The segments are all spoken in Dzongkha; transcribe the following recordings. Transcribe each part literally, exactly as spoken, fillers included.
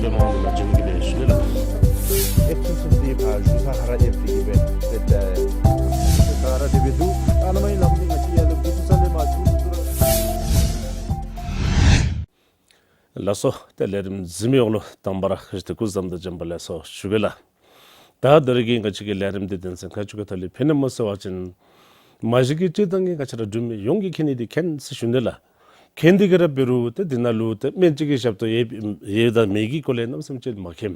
མང་ལ་འཇུག་གི་ལས་ཞུ་ལ། ཨེབ་སོ་སོ་དེ་ཕར་ཞུ་ས་ཧ་ར་ཨེབ་དེ་གི་བས་དེ་ད་ཧ་ར་དེ་བས་འདུག། ཨ་ནཱ་མ་ཡིན་ལམ་དེ་ང་ཅི་ཡ་ལ་འདུག་ས་ལས་མ་འཇུག་འདུག་ར། ལགས་སོ། ཏེ་ལས་རིམ་གཟིགས་མི་ཡོངས་ལུ་དང་པ་ར་ཁ་ཤི་ཏེ་སྐུ་གཟུགས་བཟང་དང་བྱོན་པ་ལེགས་སོ་ཞུ་གེ་ལགས། ད་ད་རེས་ཀྱི་ང་བཅས་ཀྱི་ལས་རིམ་འདི་དོན་ཚན་ཁག་ཅིག་གི་ཐོག་ལས་ཕན་ནི་སྨོ་ཟེར་བ་ཅིན་མ་གཞི་གི་སྤྱིར་བཏང་གི་ང་བཅས་ར་འབྲུག་མི་ཡོངས་ཀྱིས་མཁྱེན་ནི་འདི་མཁྱེན་ཟེར་ཞུ་ནི་ལགས། མཁྱེན་ཏེ་གི་ར་འབད་རུང་ཏེ་འདི་ནང་ལུ་ཏེ་སྨན་བཅོས་ཀྱི་ཞབས་ཏོག་ཡོད་ཡོད་དང་མེད་ཀྱི་སྐོར་ལས་གནམ་མེད་ས་མེད་ཅིག་མ་མཁྱེན།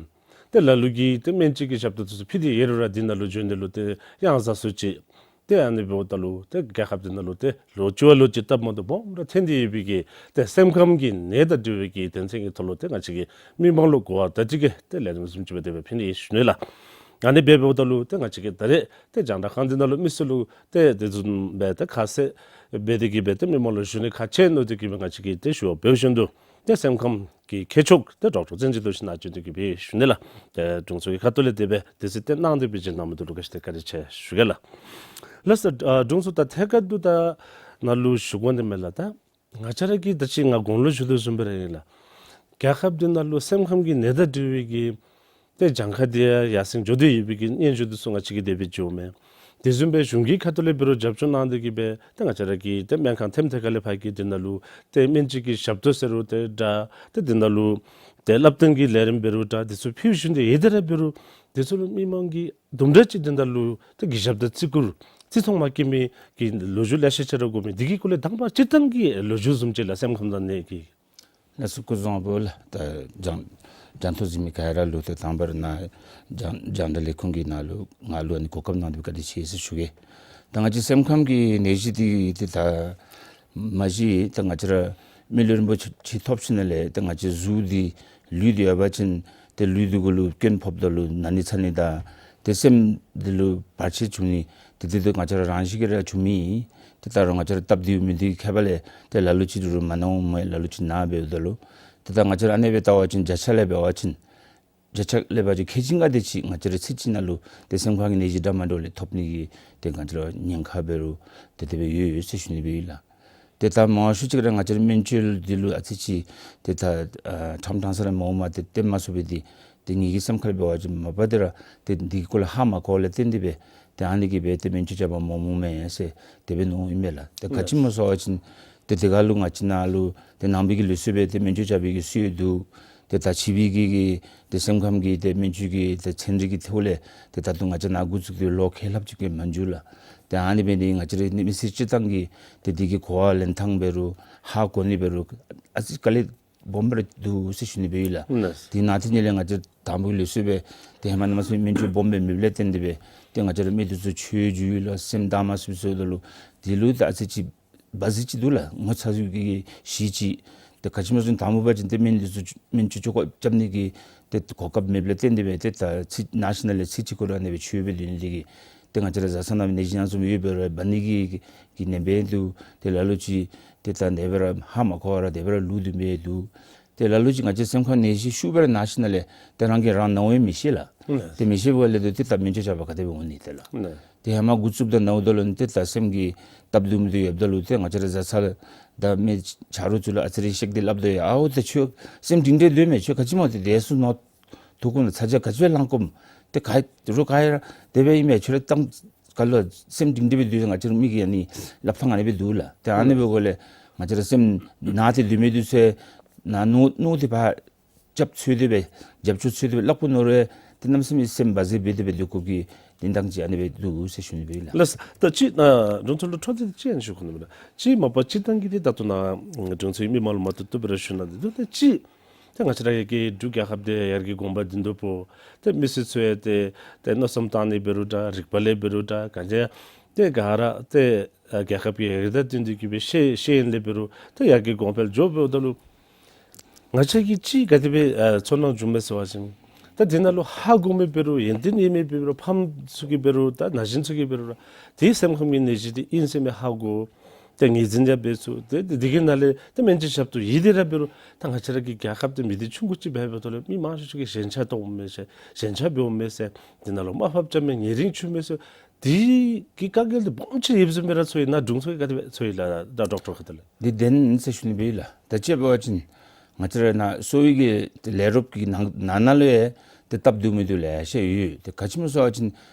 ཏེ་ལ་ལུ་གིས་ཏེ་སྨན་བཅོས་ཀྱི་ཞབས་ཏོག་དེ་ཚུ་ཕུལ་ཏེ་ཡོད་རུང་ར་འདི་ནང་ལུ་བྱོན་ནི་ལུ་ཏེ་གཡང་ཟ་སུ་ཅིག། ཏེ་ཨ་ནི་འབདཝ་ད་ལུ་ཏེ་རྒྱལ་ཁབ་འདི་ནང་ལུ་ཏེ་ལོ་བཅུ་བ་ལོ་བཅུ་སྟབས་མ་བདེཝ་སྦོམ་ར་ཐོན་ཏེ་ཡོད་པའི་གི་ཏེ་སེམས་ཁམས་ཀྱི་ནད་དང་འབྲེལ་བའི་གི་དོན་ཚན་གྱི་ཐོག་ལུ་ཏེ་ང་བཅས་ཀྱིས་མི་མང་ལུ་གོ་བ་བརྡ་སྤྲོད་ཀྱི་ཏེ་ལས་རིམ་བཟུམ་ཅིག་སྦེ་དེ་སྦེ་ཕུལ་ནི་ཨིན་ཞུ་ནི་ལགས། ཨ་ནི་འབདཝ་ད་ལུ་ཏེ་ང་བཅས་ཀྱིས་ད་རེས་ཏེ་རྒྱང་བསྒྲགས་ཁང་འདི་ནང་ལུ་མི་སེར་ལུ་ཏེ་དེ་བཟུམ་སྦེ་ཏེ་ཁ་གསལ་སྦེ་དེ་གི་སྦེ་ཏེ་མི་མང་ལུ་ཞུ་ནི་ཁག་ཆེ་མནོ་སྟེ་གི་སྦེ་ང་བཅས་ཀྱིས་ཏེ་ཞུ་བ་འབད་བཞིན་དུ་ཏེ་སེམས་ཁམས་ཀྱི་མཁས་མཆོག་ཏེ་ཌོག་ཊར་བཙན་སྐྱིད་ལུ་ཞུ་ནི་ཨ་ཅོ་འདི་གིས་སྦེ་ཞུ་ནི་ལགས། ཏེ་དྲུང་འཚོ་གི་ཁ་ཐུག་ལས་དེ་སྦེ་དུས་ཚོད་བཏོན་གནང་སྟེ་སྦེ་བྱོན་གནང་མི་འདི་ལུ་ག་ཅི་ཏེ་བཀའ་དྲིན་ཆེ་ཞུ་གེ་ལགས། ལགས་སོ། ཨ་དྲུང་འཚོ་ད་ཐད་ཀར་དུ་ད་ནཱ་ལུ་ཞུ་དགོ་ནི་མས་ལགས། ད་ང་བཅས་ར་གིས་ད་ཅི་ང་གོང་ལུ་ཞུ་དོ་བཟུམ་སྦེ་ར་ཨིན་ལགས། རྒྱལ་ཁབ་འདི་ནང་ལུ་སེམས་ཁམས་ཀྱི་ནད་དང་འབྲེལ་བའི་གི་ཏེ་གྱངས་ཁ་འདི་ཡང་ཡར་སེང་འགྱོ་སྟེ་ཡོད་པའི་གི་སྙན་ཞུ་འདི་ཚུ་ང་བཅས་ཀྱིས་དེ་སྦེ་བརྗོདཔ་མས། དེ་བཟུམ་སྦེ་གཞུང་གི་ཁ་ཐུག་ལས་འབད་རུང་རྒྱབ་སྐྱོར་གནང་སྟེ་གི་སྦེ་ཏེ་ང་བཅས་ར་གི་ཏེ་སྨན་ཁང་ཐེམ་ཐད་ཀར་ལས་ཕར་གྱི་འདི་ནང་ལུ་ཏེ་སྨན་བཅོས་ཀྱི་ཞབས་ཏོག་ཟེར་རུང་ཏེ་འདྲ་ཏེ་འདི་ནང་ལུ་ཏེ་བསླབ་སྟོན་གྱི་ལས་རིམ་འབད་རུང་འདྲ་དེ་ཚུ་ཕུལ་བཞིན་དུ་ཡོད་དེ་ར་འབད་རུང་དེ་ཚུ་ལུ་མི་མང་གིས་དུམ་གྲ་ཅིག་འདི་ནང་ལུ་ཏེ་གུས་ཞབས་དང་བརྩི་བཀུར་བརྩི་མཐོང་མ་བསྐྱེད་མི་གི་ལོ་རྒྱུས་ལེ་ཤ་ཅིག་ར་གོ་མི་འདི་གི་སྐོར་ལས་དང་པ་སྤྱིར་བཏང་གི་ལོ་རྒྱུས་བཟུམ་ཅིག་ལགས། སེམས་ཁམས་དང་ནད་ཀྱི། ལགས་སོ། སྐུ་གཟུགས་བཟང་པོ་ལགས། ད་རྒྱང་རྒྱང་ཐོག་གཟིགས་མི་ག་ར་ལུ་ཏེ་དང་པ་ར་ནཱ་རྒྱང་རྒྱང་བསྒྲགས་ལས་ཁུངས་ཀྱི་ནང་ལུ་ང་ལུ་ཨ་ནི་གོ་སྐབས་གནང་སྟེ་བཀའ་དྲིན་ཆེ་ཟེར་ཞུ་གེ། ད་ང་བཅས་སེམས་ཁམས་ཀྱི་ནད་གཞི་འདི་ཏེ་ད་མ་གཞི་ད་ང་བཅས་ར་མི་ལུས་རིན་པོ་ཆེ་ཆེ་ཐོབ་ཞིནམ་ལས་ད་ང་བཅས་གཟུགས་འདི་ལུས་འདི་ཡོད་པ་ཅིན་ཏེ་ལུས་འདི་གུ་ལུ་སྐྱོན་ཕོགཔ་ད་ལུ་ན་ནི་ཚ་ནི་དང་ཏེ་སེམས་འདི་ལུ་བར་ཆད་བྱུང་ནི་ཏེ་འདི་ཏེ་ང་བཅས་ར་རང་བཞིན་གྱིས་ར་བྱུང་མི་ཨིན། ཏེ་ད་རུང་ང་བཅས་ར་སྟབས་བདེཝ་མེད་དེ་ཁྱད་པར་ལས་ཏེ་ལ་ལུ་ཅིག་རུང་མ་ན་འོང་མས། ལ་ལུ་ཅིག་ན་འབདཝ་ད་ལུ་ཏེ་ད་ང་བཅས་ར་ཨ་ནེ་སྦེ་བལྟ་བ་ཅིན་བརྒྱ་ཆ་ལས་འབད་བ་ཅིན་བརྒྱ་ཆ་ལས་འབད་བ་ཅིན་ཁལ་གཅིག་ལྔ་དེ་ཅིག་ང་བཅས་ར་ཚེ་གཅིག་ནང་ལུ་ཏེ་སེམས་ཁམས་ཀྱི་ནད་གཞི་འདྲ་མ་འདྲཝ་ལས་ཐོབ་ནི་གི་ཏེ་ང་བཅས་ར་ཉེན་ཁ་འབད་རུང་ཏེ་དེ་སྦེ་ཡོད་ཡོད་ཟེར་ཞུ་ནི་སྦེ་ཨིན་ལགས། ཏེ་ད་མང་ཤོས་ཅིག་ར་ང་བཅས་ར་སྨན་བཅོས་འདི་ལུ་ཨ་ཙི་ཅིག་ཏེ་ད་ཨ་ཁྲམ་ཁྲང་ས་ར་མ་འོངམ་ཏེ་བརྟེན་མ་ཚུགས་པས། ཏེ་ཏེ་ངེ་གི་སེམས་ཁར་འབད་བ་ཅིན་མ་པ་ཏེ་ར་ཏེ་འདི་གི་སྐོར་ལས་ཧ་མ་གོ་བ་ལས་བརྟེན་ཏེ་སྦེ་ཏེ་ཨ་ནི་གིས་སྦེ་ཏེ་སྨན་བཅོས་རྐྱབ་པར་མ་འོངམ་མས་ཟེར་དེ་སྦེ་མནོཝ་ཨིན་མས་ལགས། ཏེ་ག་ཅི་སྨོ་ཟེར་བ་ཅིན་ཏེ་དེ་ཁར་ལུ་ང་བཅས་ནཱ་ལུ་ཏེ་ནང་པའི་གི་ལུགས་སྲོལ་སྦེ་ཏེ་སྨན་བཅོས་རྐྱབ་པའི་གི་སྲོལ་འདུག། ཏེ་ད་ཕྱི་པའི་གི་གི་ཏེ་སེམས་ཁམས་ཀྱི་ཏེ་སྨན་བཅོས་ཀྱི་ཏེ་ཚན་རིག་གི་ཐོག་ལས་ཏེ་ད་ལྟོ་ང་བཅས་ནཱ་འགོ་བཙུགས་ཏེ་ལོ་ཁལ་ལྷགཔ་ཅིག་གི་མ་འགྱོ་ལགས། ཏེ་ཨ་ནི་འབད་ནི་ང་བཅས་ར་མི་སེར་སྤྱིར་བཏང་གི་ཏེ་འདི་གི་གོ་བ་ལེན་ཐངས་འབད་རུང་ཧ་གོ་ནི་འབད་རུང་ཨ་ཙི་དཀའ་ལས་སྦོམ་སྦེ་ར་འདུག་ཟེར་ཞུ་ནི་སྦེ་ཨིན་ལགས། ལགས། ཏེ་ནཱ་ཏེ་ནི་ལས་ང་བཅས་དང་པའི་ལུགས་སྲོལ་སྦེ་ཏེ་ཧེ་མ་གནམ་མེད་ས་མེད་སྨན་བཅོས་སྦོམ་སྦེ་མེདཔ་ལས་བརྟེན་ཏེ་སྦེ་ཏེ་ང་བཅས་ར་མི་འདི་ཚུ་ཆོས་བརྒྱུད་ལུ་སེམས་བདག་མ་ཚུགས་ཚུགས་ད་ལུ་འདི་ལུ་ད་ཨ་ཙི་ཅིག་བ་ཟི་ཅིག་འདུག་ལགས། ངོ་ཚ་ཚུགས་ཀྱི་གཞི་ཅིག། ཏེ་ག་ཅི་སྨོ་ཟེར་ན་དང་པ་འབད་བ་ཅིན་ཏེ་སྨན་འདི་ཚུ་སྨན་བཅོས་ཅོག་ཁ་རྐྱབ་ནི་གི་ཏེ་གོ་སྐབས་མེདཔ་ལས་བརྟེན་ཏེ་སྦེ་ཏེ་ད་ཚེ་ན་ཞིནམ་ལས་ཚེ་གཅིག་ཁོ་ར་ཨ་ནི་སྦེ་ཆོས་སྦེ་སྡོད་ནི་འདི་གིས་ཏེ་ང་བཅས་ར་བཟའ་ཚང་ནང་ནད་གཞི་ཡང་བཟུམ་ཡོད་པའི་ར་འབག་ནི་གི་གི་ནད་འབད་འདུག། ཏེ་ལ་ལུ་ཅིག་ཏེ་ད་ནད་འབད་ར་ཧ་མ་གོ་བར་དེ་སྦེ་ར་ལུས་ཏེ་འབད་འདུག། ཏེ་ལ་ལུ་ཅིག་ང་བཅས་སེམས་ཁམས་ནད་གཞི་ཤུགས་སྦེ་ར་ན་ཞིནམ་ལས་ཏེ་རང་གིས་རང་ན་བ་མི་ཤེས་ལགས། ཏེ་མི་ཤེས་པ་ལས་ཏེ་ད་སྨན་བཅོས་རྐྱབ་པར་ག་དེ་སྦེ་འོང་ནི་ཏེ་ལགས། ཏེ་ཧེ་མ་འགོ་བཙུགསཔ་ད་ན་འོངམ་ད་ལུ་ཏེ་ད་སེམས་ཀྱི་སྟབས་བདེཝ་མེདཔ་ཡོདཔ་ད་ལུ་ཏེ་ང་བཅས་ར་བཟའ་ཚང་དང་མི་ཆ་རོགས་ཚུ་ལུ་ཨ་ཙི་རེ་བཤད་དེ་སླབ་དོ་ཡོད། ཨའོ་ཏེ་ཁྱོད་སེམས་སྒྲིང་སྒྲིང་སྡོད་མས། ཁྱོད་ག་ཅི་སྨོ་ཏེ་དེ་སུ་ནོར་འདུག་གོ་ན་ཚ་གྱང་ག་ཅི་སྦེ་ལང་དགོཔ་ཏེ་ག་རུང་ག་ར་དེ་སྦེ་ཨིན་མས། ཁྱོད་ར་གཏམ་ག་ལུ་སེམས་སྒྲིང་སྒྲིང་སྦེ་སྡོད་ཟེར་ང་བཅས་ར་མི་གིས་ཨ་ནི་སླབ་ཐངས་ཨ་ནི་སྦེ་འདུག་ལགས། ཏེ་ཨ་ནི་འབད་དགོཔ་ལས་ང་བཅས་ར་སེམས་ན་སྟེ་སྡོད་མི་འདི་ཚུ་ནང་ན་ནོར་ཏེ་ཕར་རྒྱབ་འཚོལ་ཏེ་སྦེ་རྒྱབ་སྐྱོར་འཚོལ་ཏེ་སྦེ་སླབ་དགོ་མནོ་རུང་ཏེ་གནམ་མེད་ས་མེད་སེམས་བ་ཟེར་སྦེ་དེ་སྦེ་སྡོད་དགོ་གི་དོན་དག་ཅིག་ཨ་ནི་སྦེ་འདུག་ཟེར་ཞུ་ནི་སྦེ་ཨིན་ལགས། ལགས། ད་ཅི་ཨ་དྲུང་འཚོ་ལུ་འཕྲོ་མཐུད་དེ་ཅིག་ཨ་ནི་ཞུ་དགོ་ནི་མས་ལགས། ཅིག་མ་པ་སྤྱིར་བཏང་གི་འདི་ད་ལྟོ་ནཱ་དྲུང་འཚོ་གིས་མི་མང་ལུ་མ་བཏུབ་བཏུབ་སྦེ་ར་ཞུ་གནང་སྟེ་འདུག། ད་ཅི་ཏེ་ང་བཅས་ར་གི་འབྲུག་རྒྱལ་ཁབ་འདི་ཡར་རྒྱས་གོང་འཕེལ་འདི་འདུག་པོ། ཏེ་མི་སེར་ཚུ་ཡང་ཏེ་ཏེ་མནོ་བསམ་བཏང་ནི་འབད་རུང་འདྲ་རིག་པ་ལས་འབད་རུང་འདྲ་ག་ཅི་ཏེ་ག་ར་ཏེ་ཨ་རྒྱལ་ཁབ་ཀྱི་ཡར་རྒྱས་དང་བསྟུན་ཏེ་གི་སྦེ་ཤེས་ཤེས་ཡོན་ལས་འབད་རུང་ཏེ་ཡར་རྒྱས་གོང་འཕེལ་འགྱོ་འབདཝ་ད་ལུ་ང་བཅས་ཀྱིས་ཅིག་ག་དེ་སྦེ་ཨ་ཚོར་སྣང་བྱུངམ་མས་ཟེར་བ་ཅིན་ད་འདི་ནང་ལུ་ཧ་གོ་མི་འབད་རུང་ཡོན་ཏན་ཡོད་མི་འབད་རུང་ཕམ་ཚུ་གིས་འབད་རུང་ད་ན་གཞོན་ཚུ་གིས་འབད་རུང་ར་ཏེ་སེམས་ཁམས་ཀྱི་ནད་གཞི་འདི་ཨིན་ཟེར་མི་ཧ་གོ། ཏེ་ངོས་འཛིན་ཡང་འབད་ཚུགས། ཏེ་ཏེ་འདི་གི་ནང་ལས་ཏེ་སྨན་བཅོས་ཞབས་ཏོག་ཡོད་དེ་ར་འབད་རུང་ད་ང་བཅས་ར་གི་རྒྱལ་ཁབ་འདི་མི་སྡེ་ཆུང་ཀུ་ཅིག་འབད་འབདཝ་ད་ལུ་མི་མང་ཤོས་ཅིག་གིས་ཞེན་ཆགས་བཏང་འོང་མས་ཟེར་ཞེན་ཆགས་འབད་འོང་མས་ཟེར་འདི་ནང་ལུ་དམའ་ཕབ་རྐྱབ་མི་ཉེ་རིང་ཆུང་མས་ཟེར་འདི་གི་དཀའ་ངལ་འདི་སྦོམ་ཅིག་ཡོདཔ་བཟུམ་སྦེ་ར་ཚོར་ཡི། ནཱ་དྲུང་འཚོ་གིས་ག་དེ་སྦེ་ཚོར་ཡི་ལགས། ད་ཌོག་ཊར་ཁ་ཐུག་ལས། འདི་བདེན་ཟེར་ཞུ་ནི་སྦེ་ཨིན་ལགས། ད་ཅི་འབད་བ་ཅིན་ ང་བཅས་ར་ནཱ་གསོ་བའི་གི་ལས་རོགསཔ་གི་ནང་ནང་ན་ལུ་ཡང་ཏེ་སྟབས་བདེཝ་མིན་འདི་ལེ་ཤ་ཡོད། ཏེ་ག་ཅི་སྨོ་ཟེར་བ་ཅིན་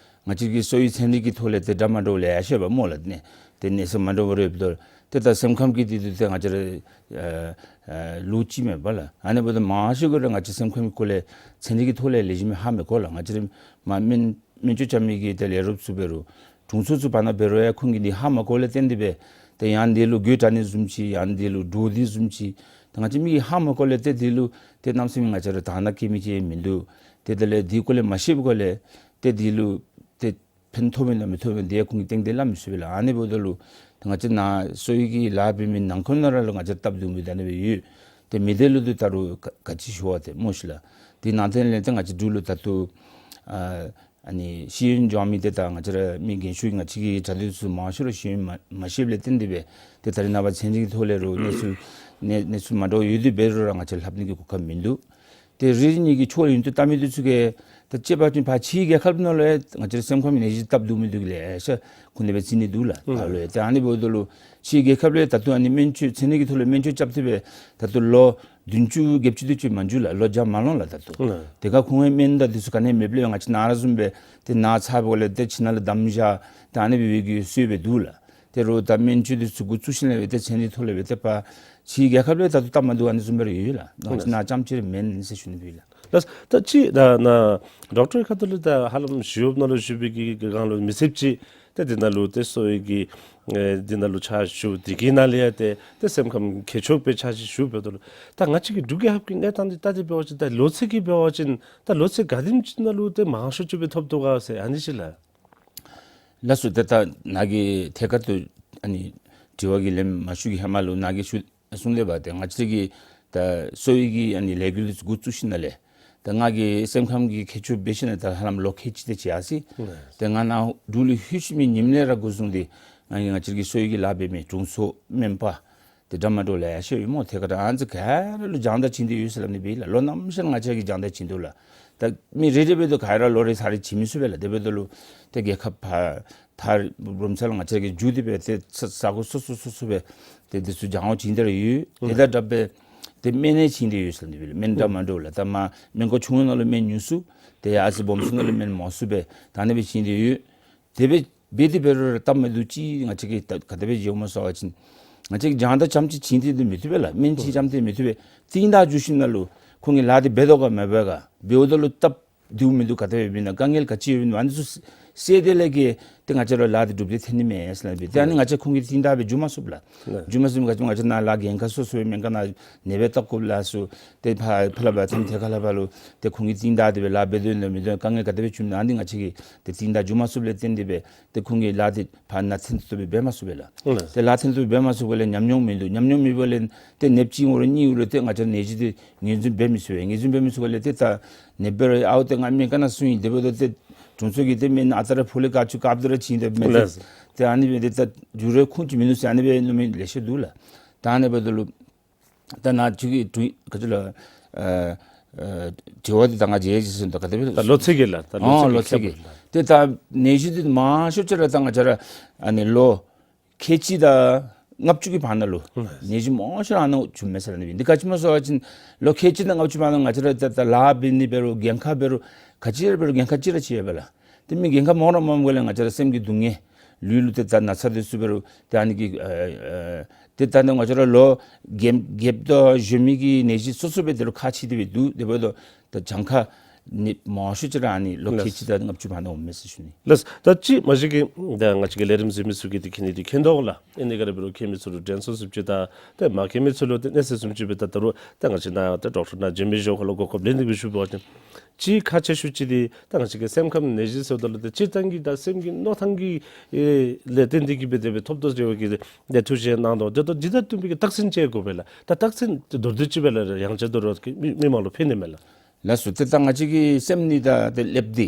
ང་བཅས་ཀྱི་གསོ་བའི་ཚན་རིག་གི་ཐོག་ལས་ཏེ་འདྲ་མ་འདྲཝ་ལེ་ཤ་ཡོདཔ་སྨོ་ལགས། ཏེ་ཏེ་གནས་ཚད་མ་འདྲཝ་རེ་ཡོདཔ་ད་ཏེ་ད་སེམས་ཁམས་ཀྱི་འདི་ཏེ་ཏེ་ང་བཅས་ར་ཨ་ཨ་ལུ་ཅིག་མེན་པ་ལགས། ཨ་ནི་འབདཝ་ད་མང་ཤོས་ཀྱིས་ར་ང་བཅས་སེམས་ཁམས་ཀྱི་སྐོར་ལས་ཚན་རིག་གི་ཐོག་ལས་ལེགས་ཤོམ་ཧ་མི་གོ་ལགས། ང་བཅས་ར་མ་སྨན་སྨན་བཅོས་རྐྱབ་མི་གི་ཏེ་ལས་རོགསཔ་ཚུ་འབད་རུང་དྲུང་འཚོ་ཚུ་བར་ན་འབད་རུང་ཡང་ཁོང་གིས་འདི་ཧ་མ་གོ་ལས་བརྟེན་ཏེ་སྦེ་ཏེ་ཡང་འདི་ལུ་གོས་དྲ་ནི་བཟུམ་ཅིག་ཡང་འདི་ལུ་འདྲོག་སྟེ་བཟུམ་ཅིག་ཏེ་ང་བཅས་མི་གིས་ཧ་མ་གོ་ལས་ཏེ་འདི་ལུ་ཏེ་གནམ་མེད་ས་མེད་ང་བཅས་ར་དང་ན་སྐྱེ་མི་ཅིག་མིན་འདུག། ཏེ་དེ་ལས་འདི་སྐོར་ལས་མ་ཤེསཔ་སྐོར་ལས་ཏེ་འདི་ལུ་ཏེ་ཕན་ཐོགས་མི་ནང་མི་ཐོགས་མི་འདི་ཡང་ཁོང་གིས་གཏན་གཏན་སླབ་མི་ཚུགས་པས་ལགས། ཨ་ནི་འབདཝ་ད་ལུ་ཏེ་ང་བཅས་ནཱ་གསོ་བའི་གི་ལཱ་འབད་མི་ནང་འཁོད་ནང་ར་ལུ་ང་བཅས་སྟབས་བདེཝ་མིན་འདི་ཨ་ནི་སྦེ་ཡོད། ཏེ་མི་སྡེ་ལུ་ཏེ་ད་རུང་ག་ག་ཅི་ཞུ་བ་ཏེ་སྨོ་ཤིག་ལགས། དེ་ནང་དོན་ལས་ཏེ་ང་བཅས་འབྲུག་ལུ་ད་ལྟོ་ཨ་ཨ་ནི་ཤེས་ཡོན་སྦྱང་མི་ཏེ་ད་ང་བཅས་ར་མི་རྒན་ཤོས་ང་བཅས་ཀྱི་གྲྭ་བདུད་ཚུ་མང་ཤོས་ར་ཤེས་ཡོན་མ་མ་ཤེསཔ་ལས་བརྟེན་ཏེ་སྦེ་ཏེ་ད་རེས་ནངས་པ་ཚན་རིག་གི་ཐོག་ལས་རུང་གནས་ཚུལ་གནས་གནས་ཚུལ་མ་འདྲཝ་ཡོད་དེ་འབད་རུང་ར་ང་བཅས་ལྷབ་ནི་གི་གོ་སྐབས་མིན་འདུག། ཏེ་རེ་རེ་གཉིས་ཀྱི་ཕྱོགས་ལས་ཡུན་ཏུ་བལྟ་མི་འདི་ཚུ་གིས་ད་དཔྱེ་འབད་བ་ཅིན་ཕར་ཕྱིའི་རྒྱལ་ཁབ་ནང་ལུ་ཡང་ང་བཅས་ར་སེམས་ཁམས་ནད་གཞི་སྟབས་བདེཝ་མིན་འདི་ལེ་ཤ་ཁོང་དེ་སྦེ་འཛིན་ནི་འདུག་ལགས། ད་ལོ་ཡང་ཏེ་ཨ་ནི་འབདཝ་ད་ལུ་ཕྱིའི་རྒྱལ་ཁབ་ལས་ད་ལྟོ་ཨ་ནི་སྨན་བཅོས་ཚན་རིག་གི་ཐོག་ལས་སྨན་བཅོས་རྐྱབ་སྟེ་སྦེ་ད་ལྟོ་ལོ་བདུན་ཅུ་བརྒྱད་ཅུ་དེ་ཅིག་མ་འགྱོ་ལགས། ལོ་བརྒྱ་མ་ལོང་ལགས་ད་ལྟོ། ཏེ་ག་ཁོང་གི་སྨན་དང་འདི་ཚུ་ག་ནི་མེདཔ་ལས་ང་བཅས་ནཱ་ར་བཟུམ་སྦེ་ཏེ་ནཱ་ཚར་བའི་སྒང་ལས་ཏེ་ཁྱིམ་ནང་ལུ་བསྡམས་བཞག་ཏེ་ཨ་ནི་སྦེ་འབད་བའི་གི་སྲོལ་སྦེ་འདུག་ལགས། ཏེ་རོགས་ད་སྨན་བཅོས་འདི་ཚུ་འགོ་བཙུགས་ཞིནམ་ལས་སྦེ་ཏེ་ཚན་རིག་ཐོག་ལས་སྦེ་ཏེ་ཕར་ཕྱིའི་རྒྱལ་ཁབ་ལས་ད་ལྟོ་སྟབས་མ་བདེཝ་ཨ་ནི་བཟུམ་སྦེ་ར་ཡོད་ལགས། ང་བཅས་ནཱ་རྐྱངམ་ཅིག་ར་མེན་ཟེར་ཞུ་ནི་ཡོད་ལགས། ལགས། ད་ཅི་ད་ནཱ་ཌོག་ཊར་ཁ་ཐུག་ལས་ད་ཧ་ལམ་ཞི་གཡོགཔ་ནང་ལུ་ཞུ་བའི་གི་གི་སྒང་ལུ་མི་ཚེ་ཅིག་ཏེ་འདི་ནང་ལུ་ཏེ་གསོ་བའི་གི་ཨེ་འདི་ནང་ལུ་ཕྱག་ཞུ། དེ་གི་ནང་ལས་ཡང་ཏེ་ཏེ་སེམས་ཁམས་མཁས་མཆོག་སྦེ་ཕྱག་ཞུ་ཞུ་འབདཝ་ད་ལུ་ད་ང་བཅས་ཀྱི་འབྲུག་རྒྱལ་ཁབ་ཀྱི་གནས་སྟངས་འདི་ལྟ་སྟེ་འབད་བ་ཅིན་ད་ལོ་ཚད་ཀྱིས་འབད་བ་ཅིན་ད་ལོ་ཚད་ག་དེམ་ཅིག་ནང་ལུ་ཏེ་མང་ཤོས་ཅིག་སྦེ་ཐོབ་དོ་ག་ཟེར་ཨ་ནི་ཅིག་ལགས། ལགས་སོ། ཏེ་ད་ནཱ་གིས་ཐད་ཀར་དུ་ཨ་ནི་དྲི་བ་གི་ལན་མ་ཞུ་གི་ཧེ་མ་ལུ་ནཱ་གིས་ཞུ་གསུངས་ཏེ་འབདཝ་ད་ང་བཅས་ཀྱི་ད་གསོ་བའི་གི་ཨ་ནི་ལས་འགུལ་འདི་ཚུ་འགོ་བཙུགས་ཞིནམ་ལས་ད་ང་གིས་སེམས་ཁམས་ཀྱི་མཁས་མཆོག་འབད་ཞིནམ་ལས་ད་ཧ་ལམ་ལོ་ཁལ་གཅིག་དེ་ཅིག་ཡར་སོ་ཡི། ཏེ་ང་ནཱ་འབྲུག་ལུ་ལྷོད་ཞིནམ་ཉིནམ་ལས་ར་འགོ་བཟུང་སྟེ་ང་གིས་ང་བཅས་ཀྱི་གསོ་བའི་གི་ལཱ་འབད་མི་དྲུང་འཚོ་སྨན་པ་ཏེ་འདྲ་མ་འདྲཝ་ལེ་ཤ་ཡོད་སྨོ། ཐད་ཀར་ད་ཨ་ནི་ཚུ་ག་ར་ལུ་སྦྱང་བརྡར་བྱིན་ཏེ་ཡོད་ཟེར་སླབ་ནི་སྦེ་ལགས། ལོ་ནམ་ཤར་ང་བཅས་ཀྱིས་སྦྱང་བརྡར་བྱིན་དོ་ལགས། ད་མི་རེ་རེ་འབདཝ་ད་ག་ར་ལོ་རེ་ཚར་རེ་བྱིན་མི་ཚུགས་པས་ལགས། དེ་འབདཝ་ད་ལུ་ཏེ་རྒྱལ་ཁབ་ཕར་ཐར་རུམ་ཚ་ལུ་ང་བཅས་ཀྱིས་འགྱོ་སྟེ་སྦེ་ཏེ་ས་ས་གོ་སོ་སོ་སོ་སོ་སྦེ་ཏེ་འདི་ཚུ་སྦྱང་བ་བྱིན་ཏེ་ར་ཡོད། དེ་དང་སྦྲགས་སྦེ་ཏེ་སྨན་ཡང་བྱིན་ཏེ་ཡོད་ཟེར་སླབ་ནི་སྦེ་ལགས། སྨན་འདྲ་མ་འདྲཝ་ལགས། ད་མ་སྨན་སྒོར་ཆུང་ངུ་ནང་ལུ་སྨན་ཉུང་སུ་ཏེ་ཡར་སོ་སྦོམ་སུ་ནང་ལུ་སྨན་མང་སུ་སྦེ་ད་ཨ་ནི་སྦེ་བྱིན་ཏེ་ཡོད། དེ་སྦེ་འབད་དེ་འབད་རུང་ར་སྟབས་མ་བདེཝ་ཅིག་ང་བཅས་ཀྱིས་ད་ག་དེ་སྦེ་མཇལཝ་སྨོ་ཟེར་བ་ཅིན་ང་བཅས་ཀྱིས་སྦྱང་བརྡར་རྐྱངམ་ཅིག་བྱིན་ཏེ་འདི་མི་བཏུབ་པས་ལགས། སྨན་ཅིག་རྐྱངམ་དེ་མི་བཏུབ་པས། རྟིང་བདའ་འགྱོ་ཞིནམ་ལས་ཁོང་གིས་ལཱ་འདི་འབད་དོ་ག་མ་འབད་ག། འབདཝ་ད་ལུ་སྟབས་བདེཝ་མིན་འདུག། ག་དེ་སྦེ་འབད་ན་དཀའ་ངལ་ག་ཅི་ཡོདཔ་ཨིན་ན་ཨ་ནི་ཚུ་སེལ་ཏེ་ལས་ཀྱི་ཏེ་ང་བཅས་ར་ལཱ་འདི་འགྲུབ་སྟེ་འཐོན་ནི་མས་ཟེར་སླབ་སྦེ། ཏེ་ཨ་ནི་ང་བཅས་ཁོང་གི་རྟིང་བདའ་སྦེ་འགྱོ་མ་ཚུགས་པས་ལགས། འགྱོ་མ་ཚུགས་པ་ཅིན་ང་བཅས་ནཱ་ལཱ་འགན་ཁག་སོ་སོ་སྦེ་སྨན་ཁང་ནང་ནད་པ་བལྟ་དགོཔ་ལ་སོགས་ཏེ་ཕར་ཕར་ལས་ཕར་ཐམ་ཐད་ཁ་ལས་ཕར་ལུ་ཏེ་ཁོང་གི་རྟིང་བདའ་སྟེ་སྦེ་ལཱ་འབད་དོ་ན་མི་འདུག། དཀའ་ངལ་ག་དེ་སྦེ་བྱུངམ་ཨིན་ན་ཨ་ནི་ང་བཅས་ཀྱིས་ཏེ་རྟིང་བདའ་འགྱོ་མ་ཚུགསཔ་ལས་བརྟེན་ཏེ་སྦེ་ཏེ་ཁོང་གི་ལཱ་འདི་ཕར་ནཱ་ཚུན་ཚོད་སྦེ་འབད་མ་ཚུགས་པས་ལགས། ཨུམ། ཏེ་ལཱ་ཚུན་ཚོད་འབད་མ་ཚུགས་པ་ལས་ཉམས་མྱོང་མིན་འདུག། ཉམས་མྱོང་མེད་པ་ལས་ཏེ་ནདཔ་གཅིག་འོང་རུང་གཉིས་འོང་རུང་ཏེ་ང་བཅས་ནད་གཞི་འདི་ངོས་འཛིན་འབད་མི་ཚུགས་པས། ངོས་འཛིན་འབད་མི་ཚུགས་པ་ལས་ཏེ་ད་ནདཔ་འབད་རུང་ཨའོ་ཏེ་ང་སྨན་ཁང་ནང་སོང་ཡི། དེ་འབདཝ་ད་ཏེ་དྲུང་འཚོ་གིས་ཏེ་སྨན་ཨ་རྟག་ར་ཕོག་ལས་བཀག་བཅུག་བཀག་སྡོམ་ར་བྱིན་ཏེ་མེན་ཏེ། ལགས། ཏེ་ཨ་ནི་སྦེ་ཏེ་ད་འགྱོ་རུང་ཁུངས་ཅིག་མིན་འདུག་ཟེར་ཨ་ནི་སྦེ་མནོ་མི་ལེ་ཤ་འདུག་ལགས། ད་ཨ་ནི་འབདཝ་ད་ལུ་ད་ནཱ་ཁྱོད་ཀྱིས་དྲི་ག་ཅི་ལགས། ཨ་ཨ་དྲི་བ་འདི་ད་ང་བཅས་ཀྱིས་ཟེར་ད་ག་དེ་སྦེ་ད་ལོ་ཚད་ཀྱིས་ལགས། ད་ཨ་ལོ་ཚད་ཀྱིས་ལོ་ཚད་ཀྱིས། ཁྱབ་པ་ལགས། ཏེ་ད་ནད་གཞི་འདི་མང་ཤོས་ཅིག་ར་ད་ང་བཅས་ར་ཨ་ནི་ལོ་ཁལ་གཅིག་དང་ལྔ་བཅུ་གི་བར་ན་ལུ་ཨུམ་ནད་གཞི་མང་ཤོས་ར་ཨ་ནཱ་བྱུངམ་མས་ཟེར་ཨ་ནི་སྦེ། འདི་ག་ཅི་སྨོ་ཟེར་བ་ཅིན་ལོ་ཁལ་གཅིག་དང་ལྔ་བཅུ་བར་ན་ང་བཅས་ར་ད་ད་ལཱ་འབད་ནི་འབད་རུང་འགན་ཁག་འབད་རུང་ག་ཅི་ར་འབད་རུང་འགན་ཁག་ཅིག་ར་ཅིག་ཡོད་པས་ལགས། ཏེ་མི་འགན་ཁག་མང་ར་མངམ་ག་ལས་ང་བཅས་ར་སེམས་ཀྱི་སྡུག་བསྔལ་ལུས་ལུ་ཏེ་ད་ན་ཚ་འདི་ཚུ་འབད་རུང་ཏེ་ཨ་ནི་གི་ཨ་ཨ་ཏེ་ད་ནི་ང་བཅས་ར་ལོ་རྒས་རྒསཔ་ད་གཞོན་མི་གི་ནད་གཞི་སོ་སོ་སྦེ་དེ་ལུ་ཁག་ཆེ་སྟེ་སྦེ་འདུག། དེ་འབདཝ་ད་ད་གྱངས་ཁ་ནི་མང་ཤོས་ཅིག་ར་ཨ་ནི་ལོ་ལགས། ཁལ་གཅིག་དང་ལྔ་བཅུ་བར་ན་འོངམ་མས་ཟེར་ཞུ་ནི། ལགས། ད་ཅི་མ་གཞི་གི་ད་ང་བཅས་ཀྱི་ལས་རིམ་གཟིགས་མི་ཚུ་གིས་འདི་མཁྱེན་ནི་འདི་མཁྱེན་དོ་ལགས། ཨ་ནི་ག་ར་འབད་རུང་མཁྱེན་མི་ཚུ་ལུ་དྲན་གསོ་ཚུ་ཅིག་དང་ཏེ་མ་མཁྱེན་མི་ཚུ་ལུ་ཏེ་གནས་ཚུལ་བཟུམ་ཅིག་སྦེ་ད་ད་རུང་ད་ང་བཅས་ནཱ་ད་ཌོག་ཊར་ནཱ་འཛོམས་མི་འབྱོན་ཁར་ལུ་གོ་སྐབས་ལེན་ནི་སྦེ་ཞུ་བ་ཅིན་ཅིག་ཁག་ཆེ་ཤོས་ཅིག་འདི་ད་ང་བཅས་ཀྱི་སེམས་ཁམས་ནད་གཞི་ཟེརཝ་ད་ལུ་ཏེ་སྤྱིར་བཏང་གི་ད་སེམས་ཀྱི་མནོ་ཐངས་ཀྱི་ཨེ་ལས་བརྟེན་ཏེ་གིས་སྦེ་དེ་སྦེ་ཐོབ་དོ་ཟེར་བའི་གི་ཏེ་ཐུགས་བཞེད་གནང་དོ། དེ་ད་འདི་དང་བསྟུན་པའི་གི་རྟགས་མཚན་ཅིག་དགོ་པས་ལགས། ད་རྟགས་མཚན་ཏེ་མདོར་བསྡུས་ཅིག་སྦེ་ལགས་ཡང་ཅིན་མདོར་བསྡུས་ཀྱིས་མི་མི་མང་ལུ་ཕན་ནི་མས་ལགས། ལགས་སོ། ཏེ་ད་ང་བཅས་ཀྱི་སེམས་ནི་ད་ཏེ་ཀླདཔ་འདི་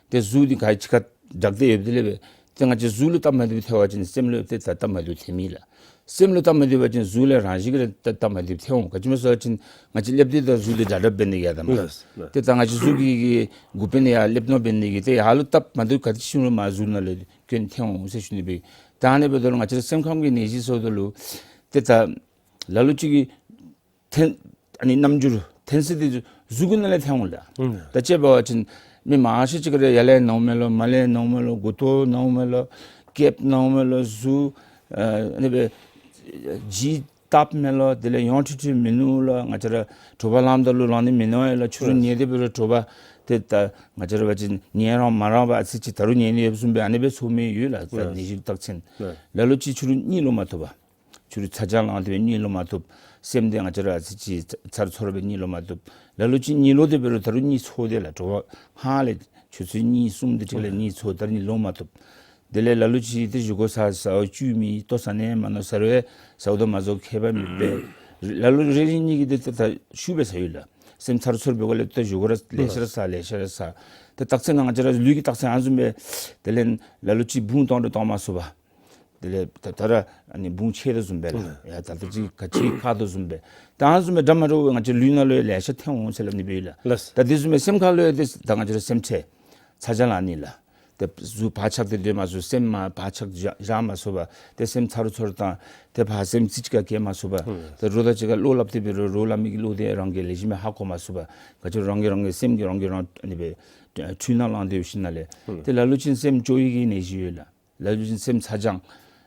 ཏེ་གཟུགས་འདི་ག་ཅི་ཁར་སྦྲགས་ཏེ་ཡོདཔ་དེ་ལས་སྦེ་ཏེ་ང་བཅས་གཟུགས་ལུ་སྟབས་མ་བདེཝ་ཐལ་བ་ཅིན་སེམས་ལུ་ཏེ་ད་སྟབས་མ་བདེཝ་ཐལ་མི་ལགས། སེམས་ལུ་སྟབས་མ་བདེ་བ་ཅིན་གཟུགས་ལས་རང་བཞིན་གྱིས་ར་ཏེ་སྟབས་མ་བདེཝ་ཐལ་འོང་། ག་ཅི་སྨོ་ཟེར་བ་ཅིན་ང་བཅས་ཀླདཔ་འདི་དང་གཟུགས་འདི་འདྲ་འདྲ་འབད་ནི་གི་ཡ་ད་མ། ལགས་ལགས། ཏེ་ད་ང་བཅས་གཟུགས་ཀྱི་གི་གུ་འབད་ནི་ཡ་ཀླདཔ་ནང་འབད་ནི་གི་ཏེ་ཡར་ལུ་སྟབས་མ་བདེཝ་ག་དེ་ཅིག་རུང་མར་གཟུགས་ནང་ལས་སྐྱོན་ཐལ་འོང་ཟེར་ཞུ་ནི་སྦེ། ད་ཨ་ནི་འབདཝ་ད་ལུ་ང་བཅས་སེམས་ཁམས་ཀྱི་ནད་གཞི་ཟེརཝ་ད་ལུ་ཏེ་ད་ལ་ལུ་ཅིག་གིས་ཐོན་ ཨ་ནི་རྣམ་འགྱུར་འཐེན་ས་འདི་གཟུགས་ཀྱི་ནང་ལས་འཐོན་འོང་ལགས། ཨུམ། ད་དཔྱེ་འབད་བ་ཅིན་མི་མང་ཤོས་ཅིག་གིས་ར་ཡར་ལས་ནཝ་མས་ལོ། མར་ལས་ནཝ་མས་ལོ། མགུ་ཏོ་ནཝ་མས་ལོ། སྐེདཔ་ནཝ་མས་ལོ། གཟུགས་ཨ་ནི་སྦེ་ལྗིད་ཏབ་མས་ལོ། དེ་ལས་ཡོངས་འཁྲུལ་འཁྲུལ་མིན་ནུག་ལོ། ང་བཅས་ར་དྲོ་པ་ལངམ་ད་ལུ་ལོང་ནི་མིན་ནུག་ལོ། ཕྱི་རུ་ཨུམ། ཉལ་ཏེ་འབད་རུང་དྲོ་པ་ཏེ་ད་ང་བཅས་ར་འབད་བ་ཅིན་ཉལ་རུང་མ་རུང་པར་ཨ་ཙི་ཅིག་ད་རུང་ཉལ་ནི་ཡོདཔ་བཟུམ་སྦེ་ཨ་ནི་སྦེ་ཚོར་མི་ཡོད་ལགས། ད་ཨུམ། ནད་གཞི་རྟགས་མཚན། ཨུམ། ལ་ལུ་ཅིག་ཕྱི་རུ་གཉིད་ལོག་མ་བཏུབ་པར། ཕྱི་རུ་ཚ་གྱང་ལངས་ཏེ་སྦེ་གཉིད་ལོག་མ་བཏུབ། སེམས་འདི་ང་བཅས་ར་ཨ་ཙི་ཅིག་ཚ་ཚ་རུ་ཚོར་སྦེ་གཉིད་ལོག་མ་བཏུབ། ལ་ལུ་ཅིག་གཉིད་ལོག་སྟེ་འབད་རུང་ད་རུང་གཉིད་ཚོར་དེས་ལགས། དྲོ་པ་ཧ་ལས་ཆུ་ཚོད་གཉིས་གསུམ་དེ་ཅིག་ལས་གཉིད་ཚོར། ད་རུང་གཉིད་ལོག་མ་བཏུབ། དེ་ལས་ལ་ལུ་ཅིག་ཏེ་བཞེས་སྒོ་ཟ་ཟ་བ་བཅུད་མེད། ལྟོ་ཟ་ནི་མེན་ནོ། ཟ་རུང་ཟཝ་དང་མ་ཟཝ་ཁྱད་པར་མེད་པས། ལ་ལུ་རེ་རེ་གཉིས་ཀྱིས་ཏེ་ད་ད་ཤུགས་སྦེ་ཟ་ཡོད་ལགས། སེམས་ཚ་རུ་ཚོར་བའི་སྒོ་ལས་ཏེ་བཞེས་སྒོ་ར་ལེ་ཤ་ར་ཟ། ལེ་ཤ་ར་ཟ། ཏེ་རྟགས་མཚན་ང་བཅས་ར་ལུས་ཀྱི་རྟགས་མཚན་ཨ་ནི་བཟུམ་སྦེ། དེ་ལས་ལ་ལུ་ཅིག་བུང་གཏང་རུང་གཏང་མ་ཚུགས་པར། དེ་ལས་ད་ད་ར་ཨ་ནི་བུང་ཆད་དོ་བཟུམ་སྦེ་ལགས། ཨུམ། ཡ་ད་ལྟོ་ཅིག་ག་ཅི་ཁ་དོ་བཟུམ་སྦེ། ད་ཨ་ནི་བཟུམ་སྦེ་འདྲ་མ་འདྲཝ་ང་བཅས་ལུས་ནང་ལུ་ཡང་ལེ་ཤ་འཐོན་འོང་ཟེར་སླབ་ནི་སྦེ་ཡོད་ལགས། ལགས། ད་དེ་བཟུམ་སྦེ་སེམས་ཁ་ལུ་ཡང་ཏེ་ད་ང་བཅས་ར་སེམས་ཁྲལ་ཚ་གྱང་ལང་ནི་ལགས། ཏེ་གཟུགས་བག་ཆགས་ཏེ་སྡོད་མ་ཚུགས། སེམས་མར་བག་ཆགས་བཞག་བཞག་མ་ཚུགས་པར་ཏེ་སེམས་ཚ་རུ་ཚོར་དང་ཏེ་ཕར་སེམས་རྩེ་གཅིག་ཁར་སྐྱེ་མ་ཚུགས་པར། ཨུམ། ཏེ་རོགས་དང་གཅིག་ཁར་བློ་སླབ་སྟེ་འབད་རུང་རོགས་སླབ་མི་གི་བློ་དེ་རང་གིས་ལེགས་ཤོམ་སྦེ་ཧ་གོ་མ་ཚུགས་པར། ག་ཅི་རང་གིས་རང་གི་སེམས་ཀྱིས་རང་གིས་རང་ཨ་ནི་སྦེ་འཁྲུལ་སྣང་ལང་སྟེ་ཡོད་ཞིནམ་ལས། ཨུམ། ཏེ་ལ་ལུ་ཅིག་སེམས་སྐྱོ་བའི་གི་ནད་གཞི་ཡོད་ལགས། ལ་ལུ་ཅིག་སེམས་ཚ་གྱང་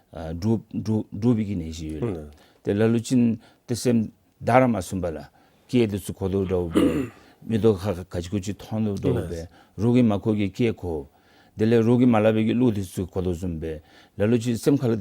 ཨ་འདྲོག་འདྲོག་འདྲོག་པའི་གི་ནད་གཞི་ཡོད་ལགས། ཨུམ། ཏེ་ལ་ལུ་ཅིག་ཏེ་སེམས་བདའ་ར་མ་ཚུགས་པར་ལགས། སྐད་འདི་ཚུ་གོ་དོ་འདྲཝ་སྦེ། མིག་ཏོ་ཁར་ག་ཅི་གོ་ཅི་མཐོང་དོ་འདྲཝ་སྦེ། ཨུམ། རོགས་ཀྱིས་མ་གོ་གི་སྐད་གོ། དེ་ལས་རོགས་ཀྱིས་མ་སླབ་པའི་གི་བློ་འདི་ཚུ་གོ་དོ་བཟུམ་སྦེ། ལ་ལུ་ཅིག་སེམས་ཁ་ལུ་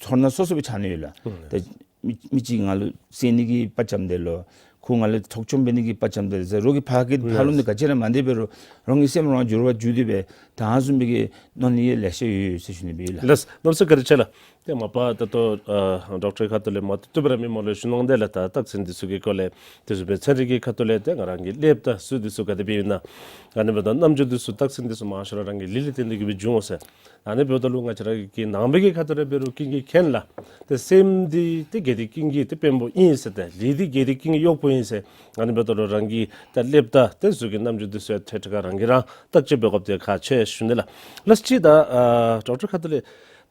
ཚོར་སྣང་སོ་སོ་སྦེ་འཆར་ནི་ཡོད་ལགས། ཨུམ། ཏེ་མི་མི་ཅིག་ང་ལུ་བསད་ནི་གི་དཔའ་བཅམ་དེས་ལོ། ཁོ་ང་ལུ་འཕྲོག་བཅོམ་འབད་ནི་གི་དཔའ་བཅམ་དེས་ཟེར་རོགས་ཀྱིས་ཕར་གི་ཕར་ལུ་ནི་ག་ཅི་ར་མ་འདྲཝ་འབད་རུང་རང་གི་སེམས་རང་འགྱུར་བ་འགྱུར་ཏེ་སྦེ་ད་ཨ་ནི་བཟུམ་མའི་གི་གནོད་ནི་ཡང་ལེ་ཤ་ཡོད་ཡོད་ཟེར་ཞུ་ནི་སྦེ་ལགས། ལགས། གནམ་མེད་ས་མེད་བཀའ་དྲིན་ཆེ་ལགས། ཏེ་མ་པ་ད་ལྟོ་ཨ་ཌོག་ཊར་ཁ་ཐུག་ལས་མ་བཏུབ་བཏུབ་ར་མི་མང་ལུ་ཞུ་གནང་དེས་ལགས། ད་རྟགས་མཚན་འདི་ཚུ་གི་སྐོར་ལས་དེ་ཚུ་སྦེ་ཚན་རིག་གི་ཁ་ཐུག་ལས་ཏེ་ང་རང་གི་ཀླདཔ་དང་ཚུ་འདི་ཚུ་ག་དེ་སྦེ་ཨིན་ན། ཨ་ནི་འབདཝ་ད་རྣམ་འགྱུར་འདི་ཚུ་རྟགས་མཚན་འདི་ཚུ་མང་ཤོས་ར་རང་གི་ལུས་ལས་བརྟེན་ཏེ་གི་སྦེ་འབྱུང་འོང་ཟེར། ཨ་ནི་འབདཝ་ད་ལུ་ང་བཅས་ར་གི་ནང་པའི་གི་ཁ་ཐུག་ལས་འབད་རུང་ཀུན་གྱིས་མཁྱེན་ལགས། ཏེ་སེམས་འདི་ཏེ་དགེ་སྡིག་ཀུན་གྱི་ཏེ་དཔོན་པོ་ཨིན་ཟེར། ཏེ་ལུས་འདི་དགེ་སྡིག་ཀུན་གྱི་གཡོག་པོ་ཨིན་ཟེར། ཨ་ནི་འབདཝ་ད་ལུ་རང་གི་ད་ཀླདཔ་དང་ཏེ་གཟུགས་ཀྱི་རྣམ་འགྱུར་འདི་ཚུ་ཡང་ཐད་ཀར་རང་གིས་རང་བརྟག་དཔྱད་འབད་དགོཔ་འདི་ཁག་ཆེ་ཞུ་ནི་ལགས། ལགས་ཅིག་ད་ཨ་ཌོག་ཊར་ཁ་ཐུག་ལས་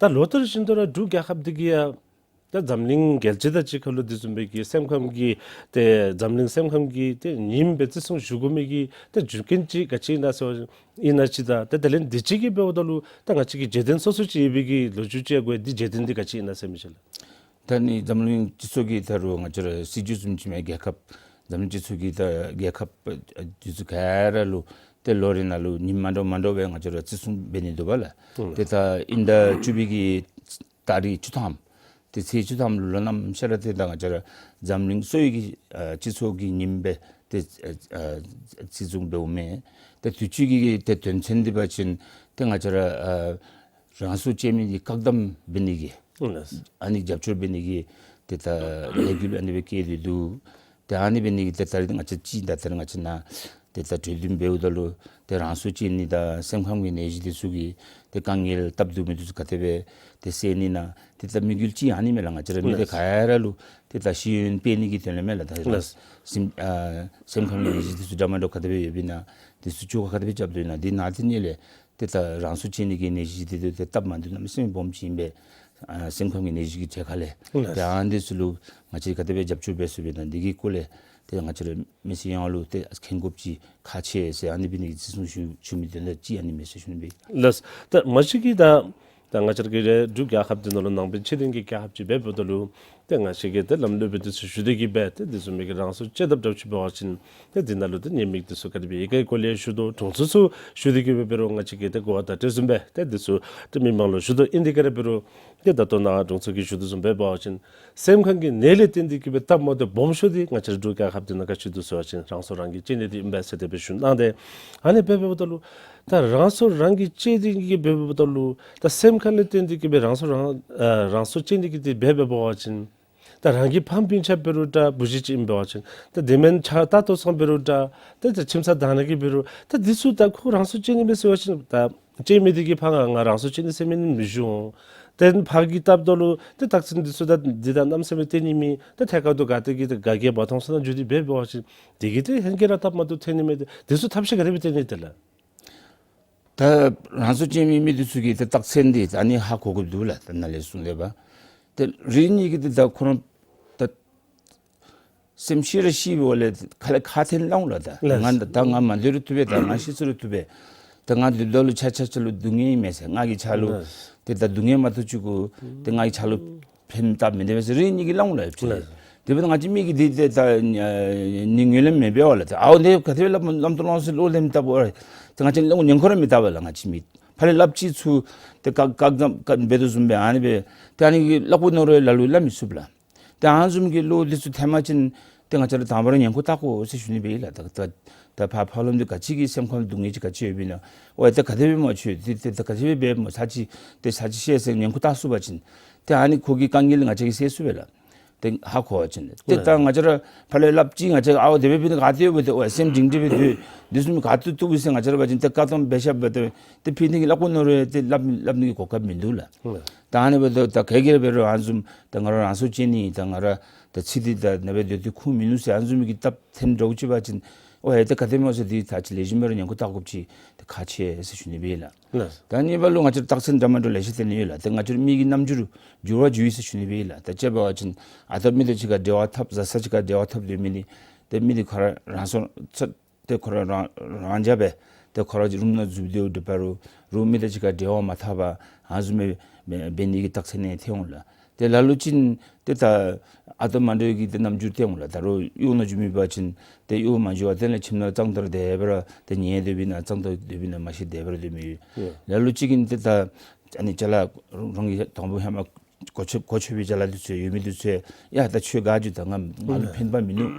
ད་ལོ་ལྟར་བཞིན་དུ་ར་འབྲུག་རྒྱལ་ཁབ་འདི་གི་ཡང་ད་འཛམ་གླིང་རྒྱལ་སྤྱི་དང་གཅིག་ཁར་ལུ་དེ་བཟུམ་སྦེ་གི་སེམས་ཁམས་ཀྱི་ཏེ་འཛམ་གླིང་སེམས་ཁམས་ཀྱི་ཏེ་ཉིནམ་སྦེ་བརྩི་སྲུང་ཞུ་དགོ་མི་གི་ཏེ་རྒྱུ་རྐྱེན་ཅིག་ག་ཅི་ཨིན་ན་ཟེར་བ་ཨིན་ན་ཅིག་དང་ཏེ་དེ་ལས་འདི་ཅིག་གི་འབདཝ་ད་ལུ་ད་ང་བཅས་ཀྱི་རྒྱལ་བསྟན་སོ་སོ་ཅིག་ཡོད་པའི་གི་ལོ་རྒྱུས་ཅིག་ཡང་དགོ། འདི་རྒྱལ་བསྟན་འདི་ག་ཅི་ཨིན་ན་ཟེར་མི་ཅིག་ལགས། ད་ནི་འཛམ་གླིང་སྤྱི་ཚོགས་ཀྱི་ད་རུང་ང་བཅས་ར་སྲིད་བྱུས་བཟུམ་ཅིག་མས། རྒྱལ་ཁབ་འཛམ་གླིང་སྤྱི་ཚོགས་ཀྱི་ད་རྒྱལ་ཁབ་ཨ་འདི་ཚུ་ག་ར་ལུ་ཏེ་ལོ་རེ་ནང་ལུ་ཉིནམ་མ་འདྲཝ་མ་འདྲཝ་སྦེ་ང་བཅས་ར་བརྩི་སྲུང་འབད་ནི་འདུག་པ་ལགས། ཨུམ། ཏེ་ད་དབྱིན་ཟླ་བཅུ་པའི་གི་ཏ་རིག་བཅུ་ཐམ། ཏེ་ཚེས་བཅུ་ཐམ་ལུ་ལོ་ནམ་ཤར་ར་ཏེ་ད་ང་བཅས་ར་འཛམ་གླིང་གསོ་བའི་གི་ཨ་སྤྱི་ཚོགས་ཀྱི་ཉིནམ་སྦེ་ཏེ་ཨ་ཨ་བརྩི་སྲུང་འབདཝ་མས། ཏེ་དུས་ཅི་གི་ཏེ་དོན་ཚན་འདི་འབད་བ་ཅིན་ཏེ་ང་བཅས་ར་ཨ་རང་སྲོག་གཅད་མི་འདི་བཀག་སྡོམ་འབད་ནི་གི་ཨུམ་ལགས། ཨ་ནི་རྒྱབ་སྐྱོར་འབད་ནི་གི་ཏེ་ད་ལས་འགུལ་ཨ་ནི་སྦེ་བསྐྱེད་དེ་འདུག། ཏེ་ཨ་ནི་འབད་ནི་གི་ཏེ་ད་རིས་ང་བཅས་ཅིག་ད་ད་རིས་ང་བཅས་ནཱ་ཏེ་ད་གྲོས་བསྡུར་འབདཝ་ད་ལུ་ཏེ་རང་སྲོག་གཅད་ནི་དང་སེམས་ཁམས་ཀྱི་ནད་གཞི་འདི་ཚུ་གི་ཏེ་དཀའ་ངལ་སྟབས་སྡུག་མི་འདི་ཚུ་ག་དེ་སྦེ་ཏེ་སེལ་ནི་ན། ཏེ་ད་དམིགས་ཡུལ་ཅིག་ཨ་ནི་མས་ལགས། ང་བཅས་ར་མི་སྡེ་ལགས། ག་ར་ལུ་ཏེ་ད་ཤེས་ཡོན་སྤེལ་ནི་གི་དོན་ལས་མས་ལགས། ད་ལགས། སེམས་ཨ་སེམས་ཁམས་ཀྱི་ནད་གཞི་འདི་ཚུ་འདྲ་མ་འདྲཝ་ག་དེ་སྦེ་ཡོདཔ་ཨིན་ན། འདི་ཚུ་བཅོས་ཁ་ག་དེ་སྦེ་རྐྱབ་དོ་ཨིན་ན། འདི་ནང་དེ་ནང་ལས་ཏེ་ད་རང་སྲོག་གཅད་ནི་གི་ནད་གཞི་འདི་ཏེ་སྟབས་མ་བདེཝ་གནམ་མེད་ས་མེད་སྦོམ་ཅིག་ཨིན་པས། ཨ་སེམས་ཁམས་ཀྱི་ནད་གཞི་གི་གྲས་ཁ་ལས། ལགས། ཏེ་ཨ་ནི་འདི་ཚུ་ལུ་ང་བཅས་ག་དེ་སྦེ་རྒྱབ་སྐྱོར་འབད་ཚུགས་པས་ན། འདི་གི་སྐོར་ལས་ཏེ་ང་བཅས་ར་མི་སེར་ཡོངས་ལུ་ཏེ་མཁྱེན་དགོཔ་ཅིག་ཁག་ཆེ་ཟེར་ཨ་ནི་འབད་ནི་གི་བརྩི་སྲུང་ཞུ་ཞུ་མི་དོན་དག་ཅིག་ཨ་ནི་མས་ཟེར་ཞུ་ནི་སྦེ། ལགས། ད་མ་གཞི་གིས་ད་ད་ང་བཅས་ར་གི་འབྲུག་རྒྱལ་ཁབ་འདི་ནང་ལུ་ནང་པའི་ཆོས་ལྡན་གྱི་རྒྱལ་ཁབ་ཅིག་འབདཝ་ད་ལུ་ཏེ་ང་བཅས་ཀྱིས་ཏེ་ལམ་ལུགས་སྦེ་འདི་ཚུ་ཞུ་སྟེ་གི་སྦེ་ཏེ་འདི་ཚུ་མི་གི་རང་སྲོག་གཅད་དཔ་འདྲཝ་ཅིག་འབད་བ་ཅིན་ཏེ་འདི་ནང་ལུ་ཏེ་ཉེས་དམིགས་འདི་ཚུ་ག་དེ་སྦེ་ཡོད་ག་གི་སྐོར་ལས་ཞུ་དོ། དྲུང་འཚོ་ཚུ་ཞུ་སྟེ་གི་སྦེ་འབད་རུང་ང་བཅས་ཀྱིས་ཏེ་གོ་བ་དང་འདྲ་བཟུམ་སྦེ་ཏེ་འདི་ཚུ་ཏེ་མི་མང་ལུ་ཞུ་དོ། ཨིན་དེ་ག་ར་འབད་རུང་ཏེ་ད་ལྟོ་ནཱ་དྲུང་འཚོ་གིས་ཞུ་དོ་བཟུམ་སྦེ་འབད་བ་ཅིན་སེམས་ཁམས་ཀྱི་ནད་ལས་བརྟེན་ཏེ་གི་སྦེ་སྟབས་མ་བདེཝ་སྦོམ་ཤོས་འདི་ང་བཅས་ར་འབྲུག་རྒྱལ་ཁབ་འདི་ནང་ག་ཅི་འདུག་ཟེར་བ་ཅིན་རང་སྲོག་རང་གིས་གཅད་ནི་འདི་ཨིན་པས་ཟེར་དེ་སྦེ་ཞུ་གནང་སྟེ། ཨ་ནི་འབད་འབདཝ་ད་ལུ་ད་རང་སྲོག་རང་གིས་གཅད་དེ་གི་འབད་འབདཝ་ད་ལུ་ད་སེམས་ཁམས་ལས་བརྟེན་ཏེ་གི་སྦེ་རང་སྲོག་རང་ཨ་རང་སྲོག་གཅད་ནི་གི་འདི་འབད་འབད་བ་ཅིན་ད་རང་གི་ཕམ་སྤུན་ཆ་འབད་རུང་འདྲ་བུ་གཞི་ཅིག་ཨིན་པ་ཅིན་ད་དེ་མེན་ཆ་ད་ལྟོ་སོང་འབད་རུང་འདྲ་ད་ད་ཁྱིམ་ཚང་དང་ནང་གི་འབད་རུང་ད་འདི་ཚུ་ད་ཁོ་རང་སྲོག་གཅད་ནི་མས་ཟེར་བ་ཅིན་ད་གཅད་མི་འདི་གིས་ཕར་ང་ང་རང་སྲོག་གཅད་ནི་ཟེར་མི་ནི་མི་ཞུ་འོང་། ཏེ་ཕར་གྱི་སྟབས་ད་ལུ་ཏེ་རྟགས་མཚན་འདི་ཚུ་ད་འདི་ད་གནམ་མེད་ས་མེད་སྟོན་ནི་མེད། ཏེ་ཐད་ཀར་དུ་ག་ཏེ་གི་ད་ག་གིས་འབད་མཐོང་སོང་ན་འགྱོ་སྟེ་འབད་འབད་བ་ཅིན་དེ་གིས་ཏེ་ཧེང་སྐལ་ར་སྟབས་མ་བདེཝ་ཐོན་ནི་མས། ཏེ་འདི་ཚུ་ཐབས་ཤེས་ག་དེ་སྦེ་སྟོན་ནི་དེ་ལགས། ད་རང་སྲོག་གཅད་མི་མི་འདི་ཚུ་གི་ད་རྟགས་མཚན་འདི་ད་ཨ་ནི་ཧ་གོ་དགོཔ་འདུག་ལགས། ད་ནཱ་ལས་གསུངས་ལས་པ། ཏེ་རེ་གཉིས་ཀྱིས་ཏེ་ད་ཁོ་ར་ད་ སེམས་ཤི་ར་ཤི་བའི་འོག་ལས་ཁ་ལས་ཁ་འཐོན་ལང་ལོ་ད། ལགས། ང་ད་ང་མ་སྡོད་རུང་བཏུབ་པས་ད། ང་ཤི་སོང་རུང་བཏུབ་པས། ད་ང་འདི་ད་ལུ་ཆ་ཆ་ཆ་ལུ་སྡུག་བསྔལ་མས་ཟེར། ང་གིས་ཆ་ལུ་ལགས། ཏེ་ད་སྡུག་བསྔལ་མ་ཐུབ་ཅིག་གུ་ཏེ་ང་གིས་ཆ་ལུ་ཕན་བཏགས་མི་བཏུབ་པས་ཟེར་རེ་གཉིས་ཀྱིས་ལང་ལོ་ཡོད་ཅི། ལགས། དེ་འབདཝ་ད་ང་བཅས་མི་གིས་འདི་ཏེ་ད་ནི་ངོས་ལེན་མི་འབད་བས་ལགས། ཏེ་ཨའོ་འདི་ག་དེ་སྦེ་སླབ་སྨོ་ལམ་སྟོན་ལོང་ཟེར་ལོ་ལེན་བཏབ་འོ། ཏེ་ང་བཅས་ལོང་ཉན་ཁོ་ར་མི་བཏབ་པས་ལགས། ང་བཅས་མི་ཕར་ལས་སླབ་ཅི་ཚུ་ཏེ་བཀག་བཀག་བཀག་འབད་དོ་བཟུམ་སྦེ་ཨ་ནི་སྦེ་ཏེ་ཨ་ནི་གིས་གླགས་པོ་ནོར་བས་ལ་ལུ་སླབ་མི་ཚུགས་ལགས། ཏེ་ཨ་ནི་བཟུམ་གྱི་བློ་འདི་ཚུ་ཐོན་པ་ཅིན་ཏེ་ང་བཅས་ར་དང་པ་ར་ཉན་ཁུག་བལྟ་དགོ་ཟེར་ཞུ་ནི་སྦེ་ཨིན་ལགས། ད་ད་ད་ཕར་ཕར་ལོགམ་འདི་ག་ཅི་གི་སེམས་ཁར་སྡུག་བསྔལ་ཅིག་ག་ཅི་ཡོདཔ་ཨིན་ན། འོ་ཡ་ད་ག་དེ་སྦེ་སྨོ་ཁྱོད་འདི་ཏེ་ད་ག་ཅི་སྦེ་འབད་སྨོ་ཚར་ཅིག་ཏེ་ཚར་ཅིག་ཤེས་ཟེར་ཉན་ཁུག་བལྟ་ཚུགས་པ་ཅིན་ཏེ་ཨ་ནི་ཁོ་གི་དཀའ་ངལ་ང་བཅས་ཀྱིས་སེལ་ཚུགས་པས་ལགས། ཏེ་ཧ་གོ་བ་ཅིན་ཏེ་ད་ང་བཅས་ར་ཕར་ལས་སླབ་ཅི་ང་བཅས་ཨའོ་དེ་སྦེ་འབད་ནི་ག་ཏེ་ཡོད་པས་ཏེ་འོ་ཡ་སེམས་འབྲིང་འདི་སྦེ་སྡོད་འདི་བཟུམ་ག་ཏེ་བཏུབ་ཟེར་ང་བཅས་ར་འབད་བ་ཅིན་ཏེ་བཀག་སྡོམ་འབད་ཤ་འབད་དེ་ཏེ་ཕི་ནི་གི་གླགས་པོ་ནོར་བས་ཏེ་སླབ་སླབ་ནི་གི་གོ་སྐབས་མིན་འདུག་ལགས། ད་ཨ་ནི་འབདཝ་ད་ད་ག་གིས་ར་འབད་རུང་ཨ་ནི་བཟུམ་ད་ང་ར་རང་སྲོག་བཅད་ནི་ད་ང་ར་ད་ཚེ་འདི་ད་ནེ་སྦེ་སྡོད་དེ་ཁུངས་མིན་འདུག་ཟེར་ཨ་ནི་བཟུམ་གྱི་སྟབས་ཐོན་འགྱོ་ཅི་པ་ཅིན་འོ་ཡ་ད་ག་དེ་སྨོ་ཟེར་འདི་ད་ཅི་ལེགས་ཤོམ་སྦེ་ར་ཉན་ཁུག་བལྟ་དགོཔ་ཅིག་ད་ཁག་ཆེ་ཟེར་ཞུ་ནི་སྦེ་ཨིན་ལགས། ལགས། ད་གཉིས་པ་ལུ་ང་བཅས་རྟགས་མཚན་འདྲ་མ་འདྲཝ་ལེ་ཤ་ཐོན་ནི་ཡོད་ལགས། ད་ང་བཅས་མི་གི་རྣམ་འགྱུར་འགྱུར་བ་འགྱོ་ཡི་ཟེར་ཞུ་ནི་སྦེ་ཨིན་ལགས། ད་དཔྱེ་འབད་བ་ཅིན་ཨ་ད་མི་དང་གཅིག་ཁར་འབྲེལ་བ་འཐབ་བཟའ་ཚང་གཅིག་ཁར་འབྲེལ་བ་འཐབ་སྡོད་མི་འདི་ཏེ་མི་འདི་ཁོ་ར་རང་སོ་ཚ་ཏེ་ཁོ་ར་རང་རང་འཇགས་སྦེ་ཏེ་ཁོ་ར་རུམ་ནང་འཛུལ་སྡོད་འདི་འབད་རུང་རུང་མི་དང་གཅིག་ཁར་འབྲེལ་བ་མ་འཐབ་པར་ཨ་ནི་བཟུམ་སྦེ་འབད་ནི་གི་རྟགས་མཚན་ནི་ཐོན་འོང་ལགས། ཏེ་ལ་ལུ་ཅིག་ཏེ་ད་ཨ་ད་མ་འདྲཝ་གི་ཏེ་རྣམ་འགྱུར་སྟོན་འོང་ལགས། ད་རུང་གཡོག་ནང་འགྱོ་མི་འབད་བ་ཅིན་ཏེ་གཡོག་མ་འགྱོ་བར་དེ་ལས་ཁྱིམ་ནང་གཙང་སྦྲ་སྦེ་སྡོད་པ་ར་ཏེ་ཉལ་སྡོདཔ་ཨིན་ན་གཙང་སྦྲ་སྡོདཔ་ཨིན་ན་མ་ཤེས་སྡོད་པ་ར་སྡོད་མི་ཡོད། ལ་ལུ་ཅིག་གིས་ཏེ་ད་ཨ་ནི་ཅ་ལ་རང་གི་དང་པོ་ཧེ་མ་གོ་ཆོད་གོ་ཆོད་པའི་ཅ་ལ་འདི་ཚུ་ཡོད་མི་འདི་ཚུ་ཡ་ད་ཁྱོད་ག་འགྱོ་ད་ང་ང་ལུ་ཕན་པ་མིན་ནུག།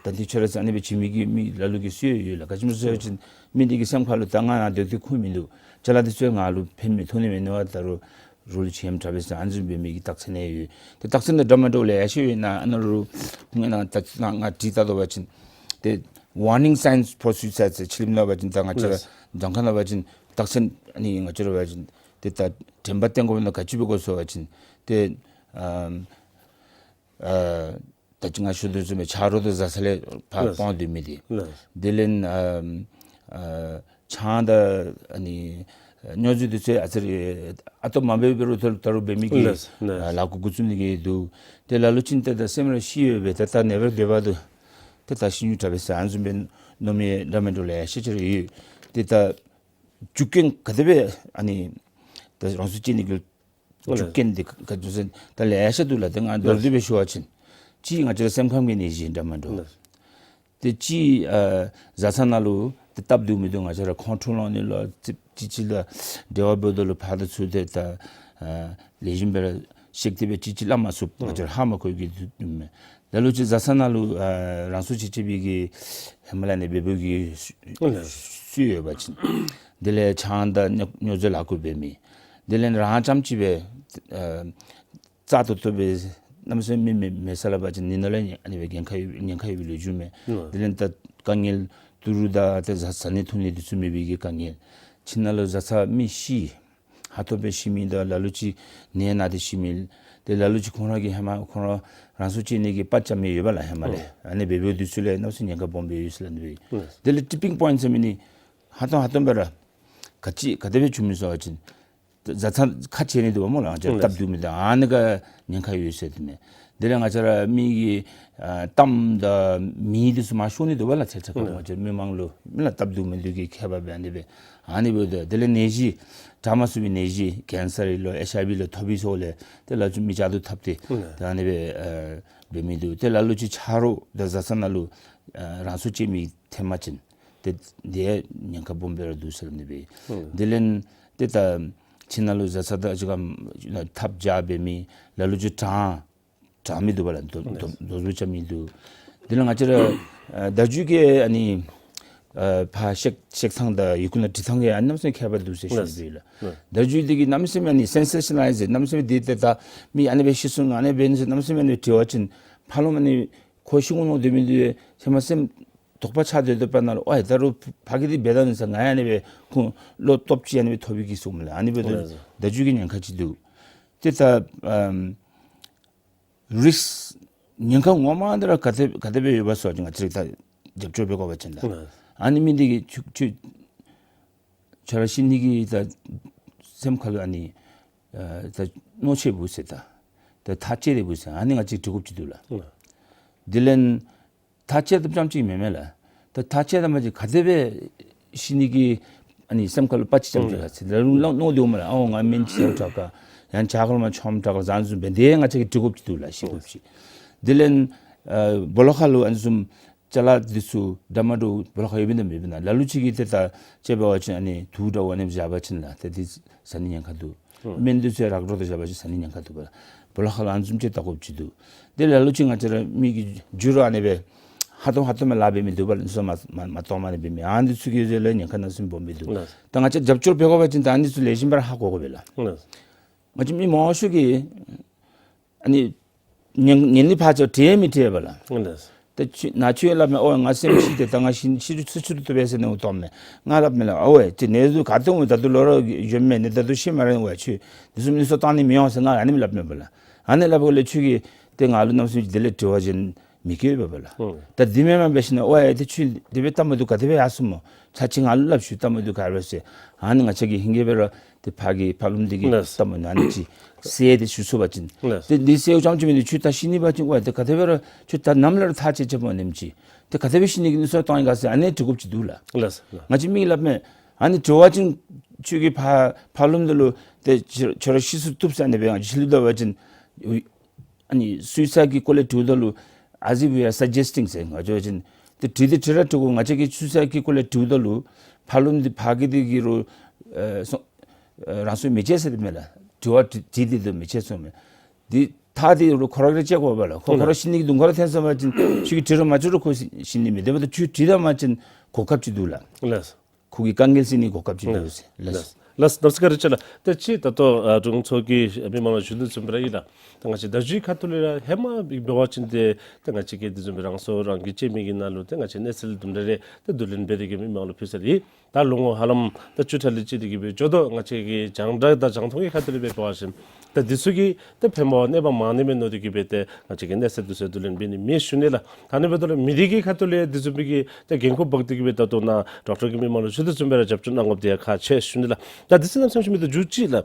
ད་འདི་ཁྱོད་ར་ཟེར་ཨ་ནི་སྦེ་བྱིན་མི་གི་མི་ལ་ལུ་གིས་སུ་ཡོད་ལགས། ག་ཅི་སྨོ་ཟེར་བ་ཅིན་མི་འདི་གི་སེམས་ཁ་ལུ་ད་ང་ནཱ་སྡོད་དེ་ཁུངས་མིན་འདུག། ཅ་ལ་འདི་ཚུ་ང་ལུ་ཕན་མི་ཐོགས་ནི་མེད་ནི་བ་ད་རུང་རོགས་ལུ་ཆེམ་དྲག་པས་ཟེར་ཨ་ནི་བཟུམ་འབད་མི་གི་རྟགས་མཚན་ཡང་ཡོད། ཏེ་རྟགས་མཚན་དང་འདྲ་མ་འདྲཝ་ལེ་ཤ་ཡོད་ན་ཨ་ནཱ་རུང་ང་ནཱ་ད་ང་ང་བྲིས་བལྟ་དོ་བ་ཅིན་ཏེ་warning signs for suicide ཟེར་ཕྱི་གླིང་ནང་འབད་བ་ཅིན་ད་ང་བཅས་ར་ལགས། གྱངས་ཁ་ནང་འབད་བ་ཅིན་རྟགས་མཚན་ཨ་ནི་ང་བཅས་ར་འབད་བ་ཅིན་ཏེ་ད་དྲན་པ་བསྟེན་དགོ་པས་ན་ག་ཅི་འབད་དགོ་ཟེར་བ་ཅིན་ཏེ་ཨམ་ཨ་ད་ཅི་ང་ཞུ་དོ་བཟུམ་སྦེ་ཆ་རོགས་དང་བཟའ་ཚང་ལས་ཕར་ལགས། སྤང་སྡོད་མི་འདི། ལགས། དེ་ལས་ཨ་ཨ་ཆང་དང་ཨ་ནི་སྨྱོ་རྫས་འདི་ཚུ་ཨ་ཙི་རེ་ཨ་ཏོ་མ་འབད་འབད་རུང་ད་རུང་འབད་མི་གི་ལགས། ལགས། ཨ་ལཱ་ཁག་འགོ་བཙུགས་ནི་གི་འདུག། ཏེ་ལ་ལུ་ཅིག་ཏེ་ད་སེམས་ར་ཤི་ཡོད་པས། ད་ད་ནེ་བར་སྡོད་པ་འདུག། ཏེ་ད་ཤི་ནི་དྲག་པས་ཟེར་ཨ་ནི་བཟུམ་སྦེ་མནོ་མི་འདྲ་མི་འདྲཝ་ལེ་ཤ་ཅིག་ར་ཡོད། ཏེ་ད་རྒྱུ་རྐྱེན་ག་དེ་སྦེ་ཨ་ནི་ད་རང་སྲོག་བཅད་ནི་གི་ལགས། རྒྱུ་རྐྱེན་འདི་ག་ཅི་ཟེར་ད་ལེ་ཤ་འདུག་ལགས། ཏེ་ང་མདོར་བསྡུས་སྦེ་ཞུ་བ་ཅིན་གཅིག་ང་བཅས་ར་སེམས་ཁམས་ཀྱི་ནད་གཞི་འདྲ་མ་འདྲཝ། ལགས། ཏེ་གཅིག་ཨ་བཟའ་ཚང་ནང་ལུ་ཏེ་སྟབས་བདེཝ་མིན་འདུག། ང་བཅས་ར་ཁོང་ཁྲོ་ལང་ནི་ལུ་ཅིག་ཅིག་ཅིག་ལུ་འབྲེལ་བ་འབདཝ་ད་ལུ་ཕར་དང་ཚུར་ཏེ་ད་ཨ་ལེགས་ཤོམ་སྦེ་ར་བཤད་དེ་སྦེ་ཅིག་ཅིག་སླབ་མ་ཚུགས། ང་བཅས་ར་ཧ་མ་གོ་གི་འདུག་མས། ལ་ལུ་ཅིག་བཟའ་ཚང་ནང་ལུ་ཨ་རང་སྲོག་བཅད་བཅད་པའི་གི་ཧེ་མ་ལས་ཨ་ནི་འབད་འབདཝ་གི་སྲོལ་ཡོད་པ་ཅིན་དེ་ལས་ཆང་དང་སྨྱོ་སྨྱོ་རྫས་ལཱ་ཁག་འབད་མི་དེ་ལས་རང་རྐྱངམ་གཅིག་སྦེ་ཨ་རྩ་ཏོག་ཏོ་སྦེ་གནམ་མེད་ས་མེད་མི་མེད་མེད་ས་ལུ་འབད་བ་ཅིན་ནི་ནང་ལས་ཨ་ནི་སྦེ་ཉེན་ཁ་ཡོད་ཉེན་ཁ་ཡོད་པའི་ལོ་རྒྱུས་མས། ཨ་དེ་ལས་ད་དཀའ་ངལ་ཏི་རུ་དང་ཏེ་བཟའ་བཟའ་ནི་འཐུང་ནི་འདི་ཚུ་མེད་པའི་གི་དཀའ་ངལ། ཁྱིམ་ནང་ལུ་བཟའ་ཚང་མི་ཤི་ཧ་ཐོབ་སྦེ་ཤི་མི་དང་ལ་ལུ་ཅིག་ནད་ན་སྟེ་ཤི་མི། ཏེ་ལ་ལུ་ཅིག་ཁོང་ར་གིས་ཧེ་མ་ཁོང་ར་རང་སྲོག་བཅད་ནི་གི་དཔའ་རྩལ་མི་ཡོདཔ་ལགས་ཧེ་མ་ལས། ཨ་ནི་འབད་འབདཝ་འདི་ཚུ་ལས་གནམ་མེད་ས་མེད་ཉེན་ཁ་སྦོམ་སྦེ་ཡོད་ཟེར་སླབ་ནི་སྦེ། དེ་ལས་ཊིཔིང་པོའིནཊ་ཟེར་མི་འདི་ཧ་ཐོབ་ཧ་ཐོབ་སྦེ་ར་ག་ཅི་ག་དེ་སྦེ་བྱུང་མི་ཟེར་བ་ཅིན་བཟའ་ཚང་ཁ་འབྱལ་ནི་འདུག་པ་སྨོ་ལགས། ང་བཅས་ར་སྟབས་བདེཝ་མིན་འདུག། ཨ་ནི་ག་ཉེན་ཁ་ཡོད་ཟེར་དེ་མས། དེ་ལས་ང་བཅས་ར་མི་གི་ཨ་གཏམ་དང་མིང་འདི་ཚུ་མར་ཤོར་ནི་འདུག་པ་ལགས། ཚེ་ཚེ་ཁ་ང་བཅས་ར་མི་མང་ལུ་མི་ལུ་སྟབས་བདེཝ་མིན་འདུག་གི་ཁྱད་པར་སྦེ་ཨ་ནི་སྦེ་ཨ་ནི་སྦེ་འདུག། དེ་ལས་ནད་གཞི་དྲག་མ་ཚུགས་པའི་ནད་གཞི་ཀེན་སར་ཨིན་ལོ་ཨེཆ་ཨའི་ཝི་ལོ་ཐོབ་པའི་ཚུ་ལས་ཏེ་ལ་ལུ་ཅིག་མི་བཅའ་བརྡུང་འཐབ་སྟེ་ཏེ་ཨ་ནི་སྦེ་ཨ་འབད་མི་འདུག། ཏེ་ལ་ལུ་ཅིག་ཆ་རོགས་དང་བཟའ་ཚང་ནང་ལུ་ཨ་རང་སྲོག་བཅད་མི་ཐོན་པ་ཅིན་ཏེ་དེ་ཉེན་ཁ་སྦོམ་སྦེ་ར་འདུག་ཟེར་ཨ་ནི་སྦེ། དེ་ལས་ཏེ་ད་ཁྱིམ་ནང་ལུ་བཟའ་ཚང་དང་གཅིག་ཁར་འཐབ་རྐྱབ་འབད་མི་ལ་ལུ་ཅིག་དྲང་དྲང་མི་འདུག་པ་ལགས། རྡོ་རྡོ་རྡོ་བཟོ་རྐྱབ་མི་འདུག། དེ་ལས་ང་བཅས་ར་ཨ་བརྡ་བརྒྱུད་ཀྱི་ཨ་ནི་ཨ་ཕར་གཤེགས་གཤེགས་ཐངས་དང་ཡི་གུ་ནང་བྲི་ཐངས་ཀྱི་ཨ་ནི་གནམ་མེད་ས་མེད་ཁྱད་པར་འདུག་ཟེར་ཞུ་ནི་ལགས། ལགས། བརྡ་བརྒྱུད་འདི་གིས་གནམ་མེད་ས་མེད་ཨ་ནི་སེན་སེ་ཤ་ནཱ་ལའིཛ་ཟེར་གནམ་མེད་ས་མེད་འདི་ཏེ་ད་མི་ཨ་ནི་སྦེ་ཤི་སོང་ཨ་ནི་སྦེ་ཨ་ནི་གནམ་མེད་ས་མེད་ཨ་ནི་སྦེ་བྲི་བ་ཅིན་ཕར་ལོགས་མ་ནི་ཁོ་ཤི་འོང་མནོ་སྡོད་མི་འདི་ཧེ་མ་སེམས་དོགས་པ་ཆགས་སྡོད་སྡོདཔ་ནང་ལུ་ཨའེ་ད་རུང་ཕ་གི་འདི་འབད་ད་ནི་ཟེར་ང་ཡང་ཨ་ནི་སྦེ་ཁོང་བློ་སྟོབས་ཅིག་ཨ་ནི་སྦེ་ཐོབ་པའི་གི་གསུངམ་ལགས། ཨ་ནི་སྦེ་ལགས། བརྡ་བརྒྱུད་ཀྱི་ཉེན་ཁ་ཅིག་འདུག། ཏེ་ད་ཨམ་རིསཀ་ཉེན་ཁ་ངོ་མ་འདི་ར་ག་དེ་ག་དེ་སྦེ་ཡོདཔ་ཟེར་བ་ཅིན་ང་བཅས་ར་ད་རྒྱབ་སྐྱོར་འབད་དགོ་པ་ཅིན་ད། ཨ་ནི་མི་འདི་གིས་ཁྱོད་ཁྱོད་ཁྱོད་ར་ཤི་ནི་གི་ད་སེམས་ཁ་ལུ་ཨ་ནི་ཨ་ད་མནོ་ཆེ་བོ་ཟེར་ད་ད་ཐག་བཅད་དེ་བོ་ཟེར་ཨ་ནི་ང་བཅས་ཀྱིས་འདྲི་དགོཔ་ཅིག་འདུག་ལགས། དེ་ལས་ ཐག་བཅད་དཔ་ཙམ་ཅིག་མེན་མས་ལགས། ད་ཐག་བཅད་ད་མ་གཞི་ག་དེ་སྦེ་ཤི་ནི་གི་ཨ་ནི་སེམས་ཁ་ལུ་དཔའ་ཅིག་ཙམ་ཅིག་ལགས། ལ་ལུ་ལོག་མནོ་སྟེ་འོང་མས་ལགས། ཨོ་ང་སྨན་ཅིག་བཟའཝ་དྲག་ག། ཡང་ཇ་ཁང་ལུ་མར་མཆོངམ་དྲག་ག་ཟེར་ཨ་ནི་བཟུམ་སྦེ་དེ་ང་བཅས་ཀྱིས་འདྲི་དགོཔ་ཅིག་འདུག་ལགས། ཤེས་དགོཔ་ཅིག། དེ་ལས་ཨ་སྦོ་ལོགས་ཁ་ལུ་ཨ་ནི་བཟུམ་ཅ་ལ་འདི་ཚུ་འདྲ་མ་འདྲཝ་སྦོ་ལོགས་ཁར་ཡོདཔ་ཨིན་ན་མེདཔ་ཨིན་ན། ལ་ལུ་ཅིག་གིས་ཏེ་ད་དཔྱེ་འབད་བ་ཅིན་ཨ་ནི་དུག་འདྲཝ་ཨ་ནི་བཞག་པ་ཅིན་ལགས། ཏེ་འདི་ཟ་ནི་ཉེན་ཁ་འདུག། སྨན་འདི་ཚུ་ཡང་རག་འགྲོ་དོ་བཞག་པ་ཅིན་ཟ་ནི་ཉེན་ཁ་འདུག་པ་ལགས། སྦོ་ལོགས་ཁ་ལུ་ཨ་ནི་བཟུམ་ཅིག་བལྟ་དགོཔ་ཅིག་འདུག། དེ་ལས་ལ་ལུ་ཅིག་ང་བཅས་ར་མི་གི་རྒྱུ་རུ་ཨ་ནི་སྦེ་ཧ་ཏོམ་ཧ་ཏོམ་སྦེ་ལཱ་འབད་མི་འདུག་པ་ལགས། ཨ་ནི་ཚུ་མ་མ་མ་གཏོགས་མ་ནི་འབད་མི་ཨ་ནི་ཚུ་གིས་ལས་ཉེན་ཁ་གནམ་མེད་ས་མེད་སྦོམ་སྦེ་འདུག། ལགས། ད་ང་བཅས་རྒྱབ་སྐྱོར་འབད་དགོ་པ་ཅིན་ད་ཨ་ནི་ཚུ་ལེགས་ཤོམ་སྦེ་ར་ཧ་གོ་དགོ་པས་ལགས། ལགས། ང་བཅས་མི་མང་ཤོས་ཀྱིས་ཨ་ནི་ངན་ངན་ལི་ཕར་ཚུར་དྲི་ཡང་མི་དྲི་བས་ལགས། ལགས། ད་ཁྱོད་ནཱ་ཁྱོད་སླབ་མས། ཨོ་ང་སེམས་ཤི་སྟེ་ད་ང་ཤི་ཤི་རུང་ཚུར་ཚུར་བཏུབ་པས་ཟེར་ནི་འོ་བཏུབ་མས། ང་སླབ་མས་ལགས། ཨོ་ཝེ་ཏེ་ནད་དུག་ག་ཏེ་འོང་ད་ལྟོ་ལོ་ར་གཞོནམ་མས། ནི་ད་ལྟོ་ཤི་མ་རན་ཝེ། ཁྱོད་འདི་ཚུ་མནོ་བསམ་བཏང་ནི་མི་འོང་ཟེར་ང་ཨ་ནེམ་སླབ་མས་པ་ལགས། ཨ་ནི་སླབ་པ་ལས་ཁྱོད་ཀྱིས་ཏེ་ང་ལུ་གནམ་མེད་ས་མེད་དེ་ལས་དྲི་བ་ཅིན་མི་བཀོད་པས་པ་ལགས། ཨོ། ད་འདི་མེན་པར་འབད་ཞིནམ་ལས་ཨོ་ཡ་ཏེ་ཁྱོད་དེ་སྦེ་སྟབས་མ་བདེཝ་ག་དེ་སྦེ་ཡར་སོངམ་སྨོ། ཚར་གཅིག་ང་ལུ་སླབ་ཤིག། སྟབས་མ་བདེཝ་ག་ར་ཟེར། ཨ་ནི་ང་བཅས་ཀྱིས་ཧེང་སྐལ་སྦེ་ར་ཏེ་ཕར་གྱི་ཕར་ལུ་འདི་གི་ལགས། སྟབས་མ་བདེཝ་ཨ་ནི་ཅིག་སེལ་ཏེ་ཞུ་ཚུགས་པ་ཅིན། ལགས། ཏེ་འདི་སེལཝ་ཙམ་ཅིག་མེན་ཏེ་ཁྱོད་ད་ཤི་ནི་འབད་བ་ཅིན་ཝེ་ཏེ་ག་དེ་སྦེ་ར་ཁྱོད་ད་ནམ་ལས་ར་ཐག་བཅད་བཅདཔ་སྨོ་ཨ་ནེམ་ཅིག། ཏེ་ག་དེ་སྦེ་ཤི་ནི་གི་མནོ་བསམ་བཏང་ཡི་ག་ཟེར་ཨ་ནི་དྲི་དགོཔ་ཅིག་འདུག་ལགས། ལགས་ལགས། ང་བཅས་མི་སླབ་མས། ཨ་ནི་དྲི་བ་ཅིན་ཁྱོད་ཀྱིས་ཕར་ཕར་ལུ་འདི་ལུ་ཏེ་ཁྱོད་ཁྱོད་ར་ཤི་སུ་བཏུབ་ཟེར་ཨ་ནི་སྦེ་ང་བཅས་ཤི་ལུ་བལྟ་བ་ཅིན་ཨ་ནི་སུའི་སའིཌ་ཀྱི་སྐོར་ལས་དྲིཝ་ད་ལུ་as if we are suggesting ཟེར་ང་བཅས་ཅིན་ཏེ་དྲི་དེ་དྲི་ར་དྲི་དགོ། ང་བཅས་ཀྱིས་སུའི་སའིཌ་ཀྱི་སྐོར་ལས་དྲིཝ་ད་ལུ་ཕར་ལུ་འདི་ཕར་གྱི་འདི་གིས་རུང་ཨེ་སོ་ཨེ་རང་སྲོག་མི་བཅད་ཟེར་དེ་མས་ལགས། དྲི་བ་དྲི་དྲི་དེ་དུ་མི་བཅད་སོང་མས། འདི་ཐག་དེ་རུང་ཁོ་ར་གིས་ར་བཅད་དགོ་པས་ལགས། ཁོ་ཁོ་ར་ཤི་ནི་གི་དུང་ཁ་ར་འཐེན་སོང་པ་ཅིན་ཁྱོད་ཀྱིས་དྲི་རུང་མ་དྲི་རུང་ཁོ་ཤི་ཤི་ནི་མས། དེ་འབདཝ་ད་ཁྱོད་དྲི་ད་པ་ཅིན་གོ་སྐབས་ཅིག་འདུག་ལགས། ལགས། ཁོ་གི་དཀའ་ངལ་སེལ་ནི་གོ་སྐབས་ཅིག་འདུག་ཟེར། ལགས། ལགས། ལགས་ལགས་ནམ་མཁའ་རིན་ཆེན་ལགས། ཏེ་ཅིག་ད་ལྟོ་ཨ་དྲུང་འཚོ་གིས་མི་མང་ལུ་ཞུ་དོ་བཟུམ་སྦེ་ར་ཨིན་ལགས། ད་ང་བཅས་ད་ཅི་ཁ་ཐུག་ལས་ར་ཧེ་མ་འབད་བ་ཅིན་ཏེ་ད་ང་བཅས་ཀྱིས་དེ་བཟུམ་སྦེ་རང་སྲོག་རང་གིས་བཅད་མི་གི་ནང་ལུ་ཏེ་ང་བཅས་གནས་ཚུལ་དུམ་གྲ་རེ་ཏེ་བསྡུ་ལེན་འབད་དེ་གིས་མི་མང་ལུ་ཕུལ་ས་ཨིན། ད་ལོ་ངོ་ཧ་ལམ་ད་བཅུ་ཕྲག་ལས་བཅད་དེ་གིས་སྦེ་འགྱོ་དོ། ང་བཅས་ཀྱི་རྒྱང་བསྒྲགས་དང་རྒྱང་མཐོང་གི་ཁ་ཐུག་ལས་སྦེ་འབད་བ་ཅིན་ད་འདི་ཚུ་གིས་ད་ཕན་པ་གནོད་པ་མང་ནི་མས་མནོ་སྟེ་གིས་སྦེ་ཏེ་ང་བཅས་ཀྱིས་གནས་ཚུལ་འདི་ཚུ་བསྡུ་ལེན་འབད་ནི་མེད་ཞུ་ནི་ལགས། ད་ཨ་ནི་འབདཝ་ད་ལུ་མི་སྡེ་གི་ཁ་ཐུག་ལས་དེ་བཟུམ་སྦེ་གི་ད་འགན་ཁུར་འབག་སྟེ་གིས་སྦེ་ད་ལྟོ་ནཱ་ཌོག་ཊར་གིས་མི་མང་ལུ་ཞུ་དོ་བཟུམ་སྦེ་ར་རྒྱབ་སྐྱོར་གནང་དགོཔ་འདི་ཡང་ཁག་ཆེ་ཞུ་ནི་ལགས། ད་དེ་ཚུ་གནམ་མེད་ས་མེད་ཅིག་མེད། ད་མཇུག་ཅིག་ལགས།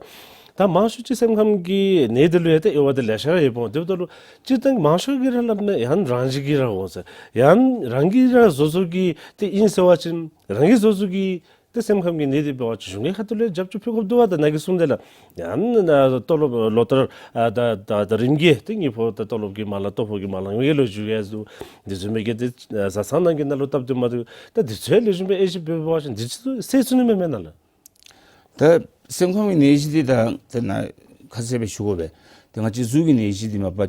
ད་མང་ཤོས་ཅིག་སེམས་ཁམས་ཀྱི་ནད་འདི་ལུ་ཡང་ཏེ་དབྱེ་བ་འདི་ལེ་ཤ་ར་ཡོདཔ་འོང་། དེ་འབདཝ་ད་ལུ་སྤྱིར་བཏང་མང་ཤོས་ཀྱིས་ར་སླབ་མས་ཡང་རང་བཞིན་གྱིས་ར་འོང་ཟེར། ཡང་རང་གིས་ར་བཟོ་བཟོ་གིས་ཏེ་ཨིན་ཟེར་བ་ཅིན་རང་གིས་བཟོ་བཟོ་གིས་ཏེ་སེམས་ཁམས་ཀྱི་ནད་འདི་འབད་བ་ཅིན་གཞུང་གི་ཁ་ཐུག་ལས་རྒྱབ་སྐྱོར་ཕུལ་དགོཔ་འདུག་པ། ད་ནཱ་གིས་གསུངས་དེ་ལགས། ཡང་ན་ལྟོ་ལོག་ལོ་ལྟར་ཨ་ད་ད་ད་རིམ་གྱིས་ཏེ་དངུལ་ཕོགས་ད་ལྟོ་ལོག་གི་མ་ལག་ལྟོ་ཕོགས་ཀྱི་མ་ལག་ཡོད་ལོ་རྒྱུས་ཡང་འདུག། དེ་བཟུམ་སྦེ་གི་ཏེ་ཨ་བཟའ་ཚང་ནང་གི་ནང་ལུ་སྟབས་བདེ་མ་བདེཝ་ད་འདི་ཚུ་ལེགས་ཤོམ་སྦེ་དབྱེ་ཞིབ་འབད་བ་ཅིན་འདི་ཚུ་སེལ་ཚུགས་ནི་མས་མེན་ན་ལགས། ད་སེམས་ཁམས་ཀྱི་ནད་གཞི་འདི་ད་ད་ནཱ་ཁ་གསལ་སྦེ་ཞུ་དགོ་པས། ད་ང་བཅས་གཟུགས་ཀྱི་ནད་གཞི་འདི་མ་པ་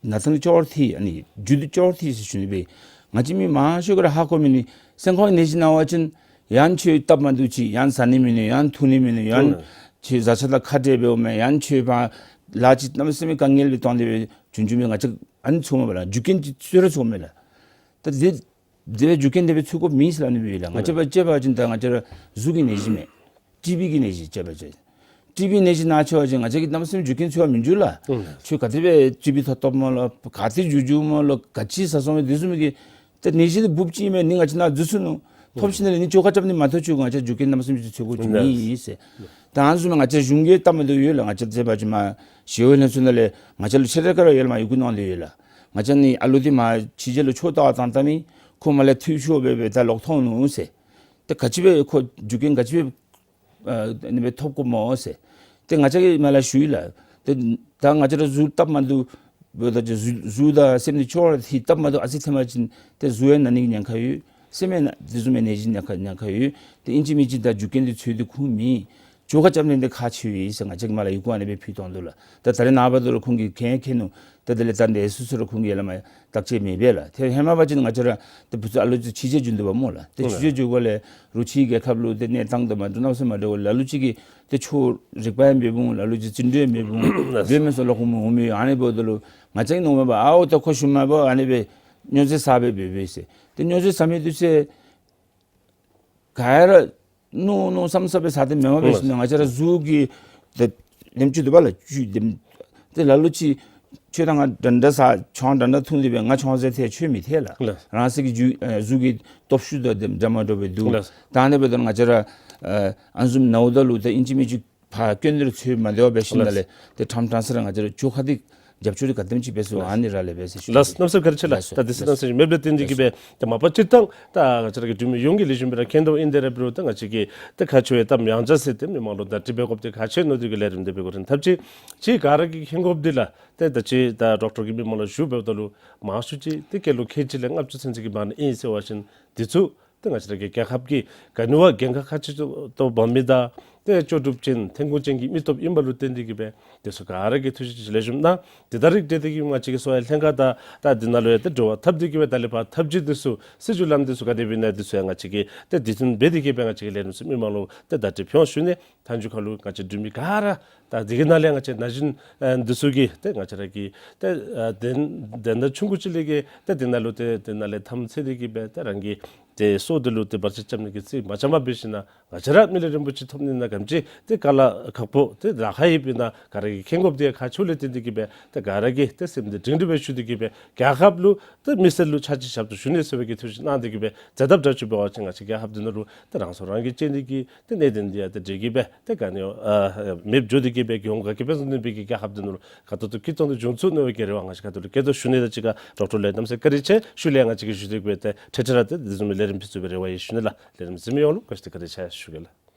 ནང་ཐང་ཅོག་འཐད་ཨ་ནི་རྒྱུ་འདི་ཅོག་འཐད་ཟེར་ཞུ་ནི་སྦེ། ང་བཅས་མི་མང་ཤོས་ཀྱིས་ར་ཧ་གོ་མི་ནི་སེམས་ཁམས་ནད་གཞི་ན་བ་ཅིན་ཡང་ཁྱོད་སྟབས་མ་བདེཝ་ཅིག་ཡང་བཟའ་ནི་མིན་ནུག། ཡང་འཐུང་ནི་མིན་ནུག། ཡང་ཁྱོད་བཟའ་ཚང་དང་ཁ་བྲལ་འབདཝ་མས། ཡང་ཁྱོད་ཕར་ལཱ་ཅིག་གནམ་མེད་ས་མེད་དཀའ་ངལ་སྦེ་བཏང་སྟེ་སྦེ་བྱུང་བྱུངམ་སྦེ་ང་བཅས་ཨ་ནི་ཚོརཝ་མས་པ་ལགས། རྒྱུ་རྐྱེན་ཅིག་འཚོལ་ར་ཚོརཝ་མས་ལགས། ད་དེ་དེ་སྦེ་རྒྱུ་རྐྱེན་དེ་སྦེ་འཚོལ་དགོཔ་མེད་ཟེར་སླབ་ནི་སྦེ་ཡོད་ལགས། ང་བཅས་པ་དཔྱེ་འབད་བ་ཅིན་ད་ང་བཅས་ར་གཟུགས་ཀྱི་ནད་གཞི་མས། ཊི་བི་གི་ནད་གཞི་དཔྱེ་འབད་བ་ཅིན། ཊི་བི་ནད་གཞི་ན་ཆོག་པ་ཅིན་ང་བཅས་ཀྱིས་གནམ་མེད་ས་མེད་རྒྱུ་རྐྱེན་འཚོལ་བར་མི་འགྱོ་ལགས། ཨུམ། ཁྱོད་ག་དེ་སྦེ་ཊི་བི་ཐོབ་ཐོབ་སྨོ་ལོ། ག་ཏེ་འགྱོ་འགྱོཝ་སྨོ་ལོ། ག་ཅི་ཟ་སོང་མས། དེ་བཟུམ་གྱི་ད་ནད་གཞི་འདི་འབུཔ་ཅིག་མས། ནི་ང་བཅས་ནཱ་འཛུལ་སོང་ནུག། ཐོབ་ཞིནམ་ལས་ནི་བཅོ་ཁ་རྐྱབ་ནི་མ་ཐོབ་ཅིག་ང་བཅས་རྒྱུ་རྐྱེན་གནམ་མེད་ས་མེད་ཅིག་འཚོལ་དགོཔ་ཅིག་མེད་ཟེར། ད་ཨ་ནི་བཟུམ་ང་བཅས་གཞུང་གིས་སྟབས་མ་བདེཝ་ཡོད་ལགས། ང་བཅས་དཔྱེ་འབད་བ་ཅིན་མར་ཞི་གཡོག་ལྷན་ཚོགས་ནང་ལས་ང་བཅས་ལུ་ཆེ་ལས་ཀ་ར་ཡོད་ལགས། མར་ཡི་གུ་གནང་སྟེ་ཡོད་ལགས། ང་བཅས་ནི་ཨ་ལོ་འདི་མར་ཕྱི་རྒྱལ་ལུ་ཆོས་ལྟ་བར་བཏང་བཏངམ་ཨིན། ཁོ་མར་ལས་འཐུས་ཤོར་སྦེ་སྦེ་ད་ལོག་འཐོན་ནུག་ཟེར། ད་ག་ཅི་སྦེ་ཁོ་རྒྱུ་རྐྱེན་ག་ཅི་སྦེ་ཨ་ཨ་ནི་སྦེ་ཐོབ་དགོཔ་སྨོ་ཟེར། ཏེ་ང་བཅས་ཀྱིས་མར་ལས་ཞུ་ཡི་ལགས། ཏེ་ད་ང་བཅས་ར་གཟུགས་སྟབས་མ་བདེཝ་འབདཝ་ད་གཟུགས་གཟུགས་དང་སེམས་ནི་ཅོག་ར་འཐད། སྟབས་མ་བདེཝ་ཨ་ཙི་ཐོན་པ་ཅིན་ཏེ་གཟུགས་ཡང་ན་ནི་གི་ཉེན་ཁ་ཡོད། སེམས་ཡང་ན་དེ་བཟུམ་མའི་ནད་གཞི་ཉེན་ཁ་ཉེན་ཁ་ཡོད། ཏེ་ཨིན་ཅི་མིན་ཅི་ད་རྒྱུ་རྐྱེན་འདི་འཚོལ་ཏེ་ཁུངས་མེད། བཅོ་ཁ་རྐྱབ་ནི་འདི་ཁག་ཆེ་བས་ཟེར་ང་བཅས་ཀྱིས་མར་ལས་ཡི་གུ་ཨ་ནི་སྦེ་ཕུལ་བཏང་དོ་ལགས། ད་ད་རེས་ནངས་པ་ད་རུང་ཁོང་གིས་མཁྱེན་མཁྱེན་ནུག། ད་དེ་ལས་ད་འདི་སོ་སོ་ར་ཁོང་གིས་ཡར་ལས་མར་བརྟག་དཔྱད་མེད་པས་ལགས། ཏེ་ཧེ་མ་འབད་བ་ཅིན་ང་བཅས་ར་ཏེ་བུ་ཚ་ཨ་ལོ་ཚུ་ཕྱི་རྒྱལ་འགྱོ་དོ་བ་སྨོ་ལགས། ཏེ་ཕྱི་རྒྱལ་འགྱོཝ་ལས་རུང་ཕྱིའི་རྒྱལ་ཁབ་ལུ་ཏེ་གནས་སྟངས་དང་མ་འདྲཝ་གནམ་མེད་ས་མེད་མ་འདྲཝ་ལ་ལུ་ཅིག་གིས་ཏེ་ཆོས་རིག་པ་ཡང་མེདཔ་འོང་། ལ་ལུ་ཅིག་བརྩོན་འགྲུས་ཡང་མེདཔ་འོང་། ལགས། དེ་མེན་ས་ལོག་ཁོང་འོང་མི་ཨ་ནི་འབདཝ་ད་ལུ་ང་བཅས་མནོཝ་མས་པ། ཨའོ་ད་ཁོ་ཤུལ་མ་འབད་ཨ་ནི་སྦེ་སྨྱོ་རྫས་ཟ་སྦེ་འབད་འབད་ཟེར། ཏེ་སྨྱོ་རྫས་ཟ་མི་འདི་ཚུ་ག་ར་མནོ་མནོ་བསམ་བསམ་སྦེ་ཟ་སྟེ་མེན་པར་འབད་ཞིནམ་ལས་ང་བཅས་ར་གཟུགས་ཀྱི་ཏེ་ལེན་བཅུག་དོ་བ་ལགས། བཅུད་དེ་ཏེ་ལ་ལུ་ཅིག་ཁྱོད་དང་ང་འདྲན་འདྲ་ཟ་ཆང་འདྲན་འདྲ་འཐུང་སྟེ་སྦེ་ང་ཆང་ཟེར་ཐལ་ཁྱོད་མི་ཐལ་ལགས། ལགས། རང་སོའི་གི་རྒྱུ་ཨེ་གཟུགས་ཀྱི་སྟོབས་ཤུགས་དང་དེ་འདྲ་མ་འདྲཝ་སྦེ་འདུག། ལགས། ད་ཨ་ནི་འབདཝ་ད་ང་བཅས་ར་ཨ་ཨ་ནི་བཟུམ་ནཝ་ད་ལུ་ད་ཨིན་ཅི་མིན་ཅི་ཕར་སྐྱོན་འདི་ར་འཚོལ་མ་སྡོད་པར་འབད་ཞིནམ་ལས་ལགས། ཏེ་ཕྲང་ཕྲང་ས་ར་ང་བཅས་ར་བཅོ་ཁ་འདི་ རྒྱབ་སྐྱོར་འདི་ག་དེམ་ཅིག་འབད་ཚུགས་ཨ་ནི་ར་ལས་འབད་ཟེར་ཞུ། ལགས་སོ། གནམ་མེད་ས་མེད་བཀའ་དྲིན་ཆེ་ལགས། ལགས་སོ། ད་དུས་ཚོད་གནང་ཟེར་མེདཔ་ལས་བརྟེན་ཏེ་གིས་སྦེ་ཏེ་མ་པ་སྤྱིར་བཏང་ད་ང་བཅས་ར་གི་འབྲུག་མི་ཡོངས་ཀྱིས་ལེགས་ཤོམ་སྦེ་ར་མཁྱེན་དོ་ཨིན། དེ་ར་འབད་རུང་ད་ང་བཅས་ཀྱིས་ཏེ་ཁ་ཕྱོགས་ཡང་གཏམ་ཡང་བརྗོད་ཟེར་ཏེ་མི་མང་ལུ་བརྡ་སྤྲོད་འབད་དགོཔ་འདི་གལ་ཆེ་ནི་འདི་གིས་ལས་རིམ་འདི་འབད་དགོ་རན། ཐབས་ཅིག་ཅིག་ག་ར་གིས་མཁྱེན་དགོཔ་འདི་ལགས། ཏེ་ད་ཅི་ད་ཌོག་ཊར་གྱིས་མི་མང་ལུ་ཞུ་འབདཝ་ད་ལུ་མང་ཤོས་ཅིག་ཏེ་སྐྱེས་ལོ་ཁལ་གཅིག་ལས་ལྔ་བཅུ་ཚུན་ཚོད་ཀྱི་བར་ན་ཨིན་ཟེར་བ་ཅིན་འདི་ཚུ་ཏེ་ང་བཅས་ར་གི་རྒྱལ་ཁབ་ཀྱི་ག་ནི་བ་འགན་ཁག་ཁག་ཆེ་ཏོག་ཏོ་འབག་མི་དང་ཏེ་ལྕོགས་གྲུབ་ཅན་ཐོན་ཁུངས་ཅན་གྱི་མི་སྟོབས་ཨིནམ་ལུ་བརྟེན་ཏེ་གིས་སྦེ་དེ་ཚུ་ག་ར་གིས་ཐུགས་རྗེ་ཆེ་ལེགས་ཤོམ་གནང་། དེ་དང་རིགས་བསྒྲེས་ཏེ་གིས་ང་བཅས་ཀྱི་གསོ་བའི་ལྷན་ཁག་དང་ད་འདི་ནང་ལུ་ཡང་ཏེ་འབྲེལ་བ་འཐབ་སྟེ་གིས་སྦེ་ད་ལས་ཕར་ཐབས་ཇུས་འདི་ཚུ་སྲིད་བྱུས་ལམ་འདི་ཚུ་ག་དེ་སྦེ་ཨིན་ན་འདི་ཚུ་ཡང་ང་བཅས་ཀྱིས་ཏེ་དུས་མཐུན་འབད་དེ་གིས་སྦེ་ང་བཅས་ཀྱིས་ལས་རིམ་ཚུ་མི་མང་ལུ་ཏེ་བརྡ་སྤྲོད་ཕུལ་ཞུ་ནི། མཐའ་མཇུག་ཁ་ལུ་ང་བཅས་འབྲུག་མི་ག་ར་ད་འདི་གི་ནང་ལས་ང་བཅས་ན་གཞོན་ཨ་འདི་ཚུ་གིས་ཏེ་ང་བཅས་ར་གི་ཏེ་ཨ་དོན་དོན་དག་ཆུང་ཀུ་ཅིག་ལས་གིས་ཏེ་འདི་ནང་ལུ་ཏེ་འདི་ནང་ལས་དམ་ཚིག་འདི་གིས་སྦེ་ཏེ་རང་གི་ཏེ་སྲོག་འདི་ལུ་ཏེ་བར་ཆད་རྐྱབ་ནི་གི་རྩིས་མ་རྐྱབ་པར་འབད་ཞིན་ན་ང་བཅས་ར་མི་ལུས་རིན་པོ་ཆེ་ཐོབ་ནི་ནང་ག་དེམ་ཅིག་ཏེ་དཀའ་ལས་ཁག་པོ་ཏེ་ལཱ་ཁག་ཡོདཔ་ཨིན་ན་ག་ར་གིས་མཁྱེན་དགོཔ་འདི་ཡང་ཁག་ཆེཝ་ལས་བརྟེན་ཏེ་གིས་སྦེ་ཏེ་ག་ར་གིས་ཏེ་སེམས་འདི་སྒྲིང་སྒྲིང་སྦེ་ཞུ་སྟེ་གིས་སྦེ་རྒྱལ་ཁབ་ལུ་ཏེ་མི་སེར་ལུ་ཕྱག་ཕྱིད་ཞབས་ཏོག་ཞུ་ནི་ཟེར་བའི་གི་ཐུགས་བཞེད་གནང་སྟེ་གིས་སྦེ་མཛད་ཐབས་འདྲཝ་ཅིག་འབད་བ་ཅིན་ང་བཅས་རྒྱལ་ཁབ་འདི་ནང་ལུ་ཏེ་རང་སྲོག་རང་གིས་གཅེས་ནི་གི་ཏེ་གནད་དོན་འདི་ཡང་ཏེ་འདི་གིས་སྦེ་ཏེ་ག་ནི་ཡང་ཨ་མེདཔ་འགྱོ་སྟེ་གིས་སྦེ་གྱོང་ག་གིས་སྦེ་བཟོ་ནི་མེད་པའི་གི་རྒྱལ་ཁབ་འདི་ནང་ལུ་ཁ་ཐུག་ཏུ་སྐྱིད་ཏོང་ཏོ་འབྱུང་ཚུགས་ནི་སྦེ་གི་རེ་བ་ང་བཅས་ཁ་ཐུག་ལས་བསྐྱེད་དོ་ཞུ་ནི། ད་ཅི་ཁར་ཌོག་ཊར་ལས་གནམ་མེད་ས་མེད་བཀའ་དྲིན་ཆེ་ཞུ་ལས་ང་བཅས་ཀྱིས་ཞུ་སྟེ་གིས་སྦེ་ཏེ་འཕྲལ་འཕྲལ་ར་ཏེ་འདི་བཟུམ་མའི་ལས་རིམ་ཕུལ་ཚུགས་པའི་རེ་བ་ཡོད་ཞུ་ནི་ལགས། ལས་རིམ་གཟིགས་མི་ཡོངས་ལུ་བཀྲ་ཤིས་བདེ་ལེགས་བཀའ་དྲིན་ཆེ་ཞུ་གེ་ལགས།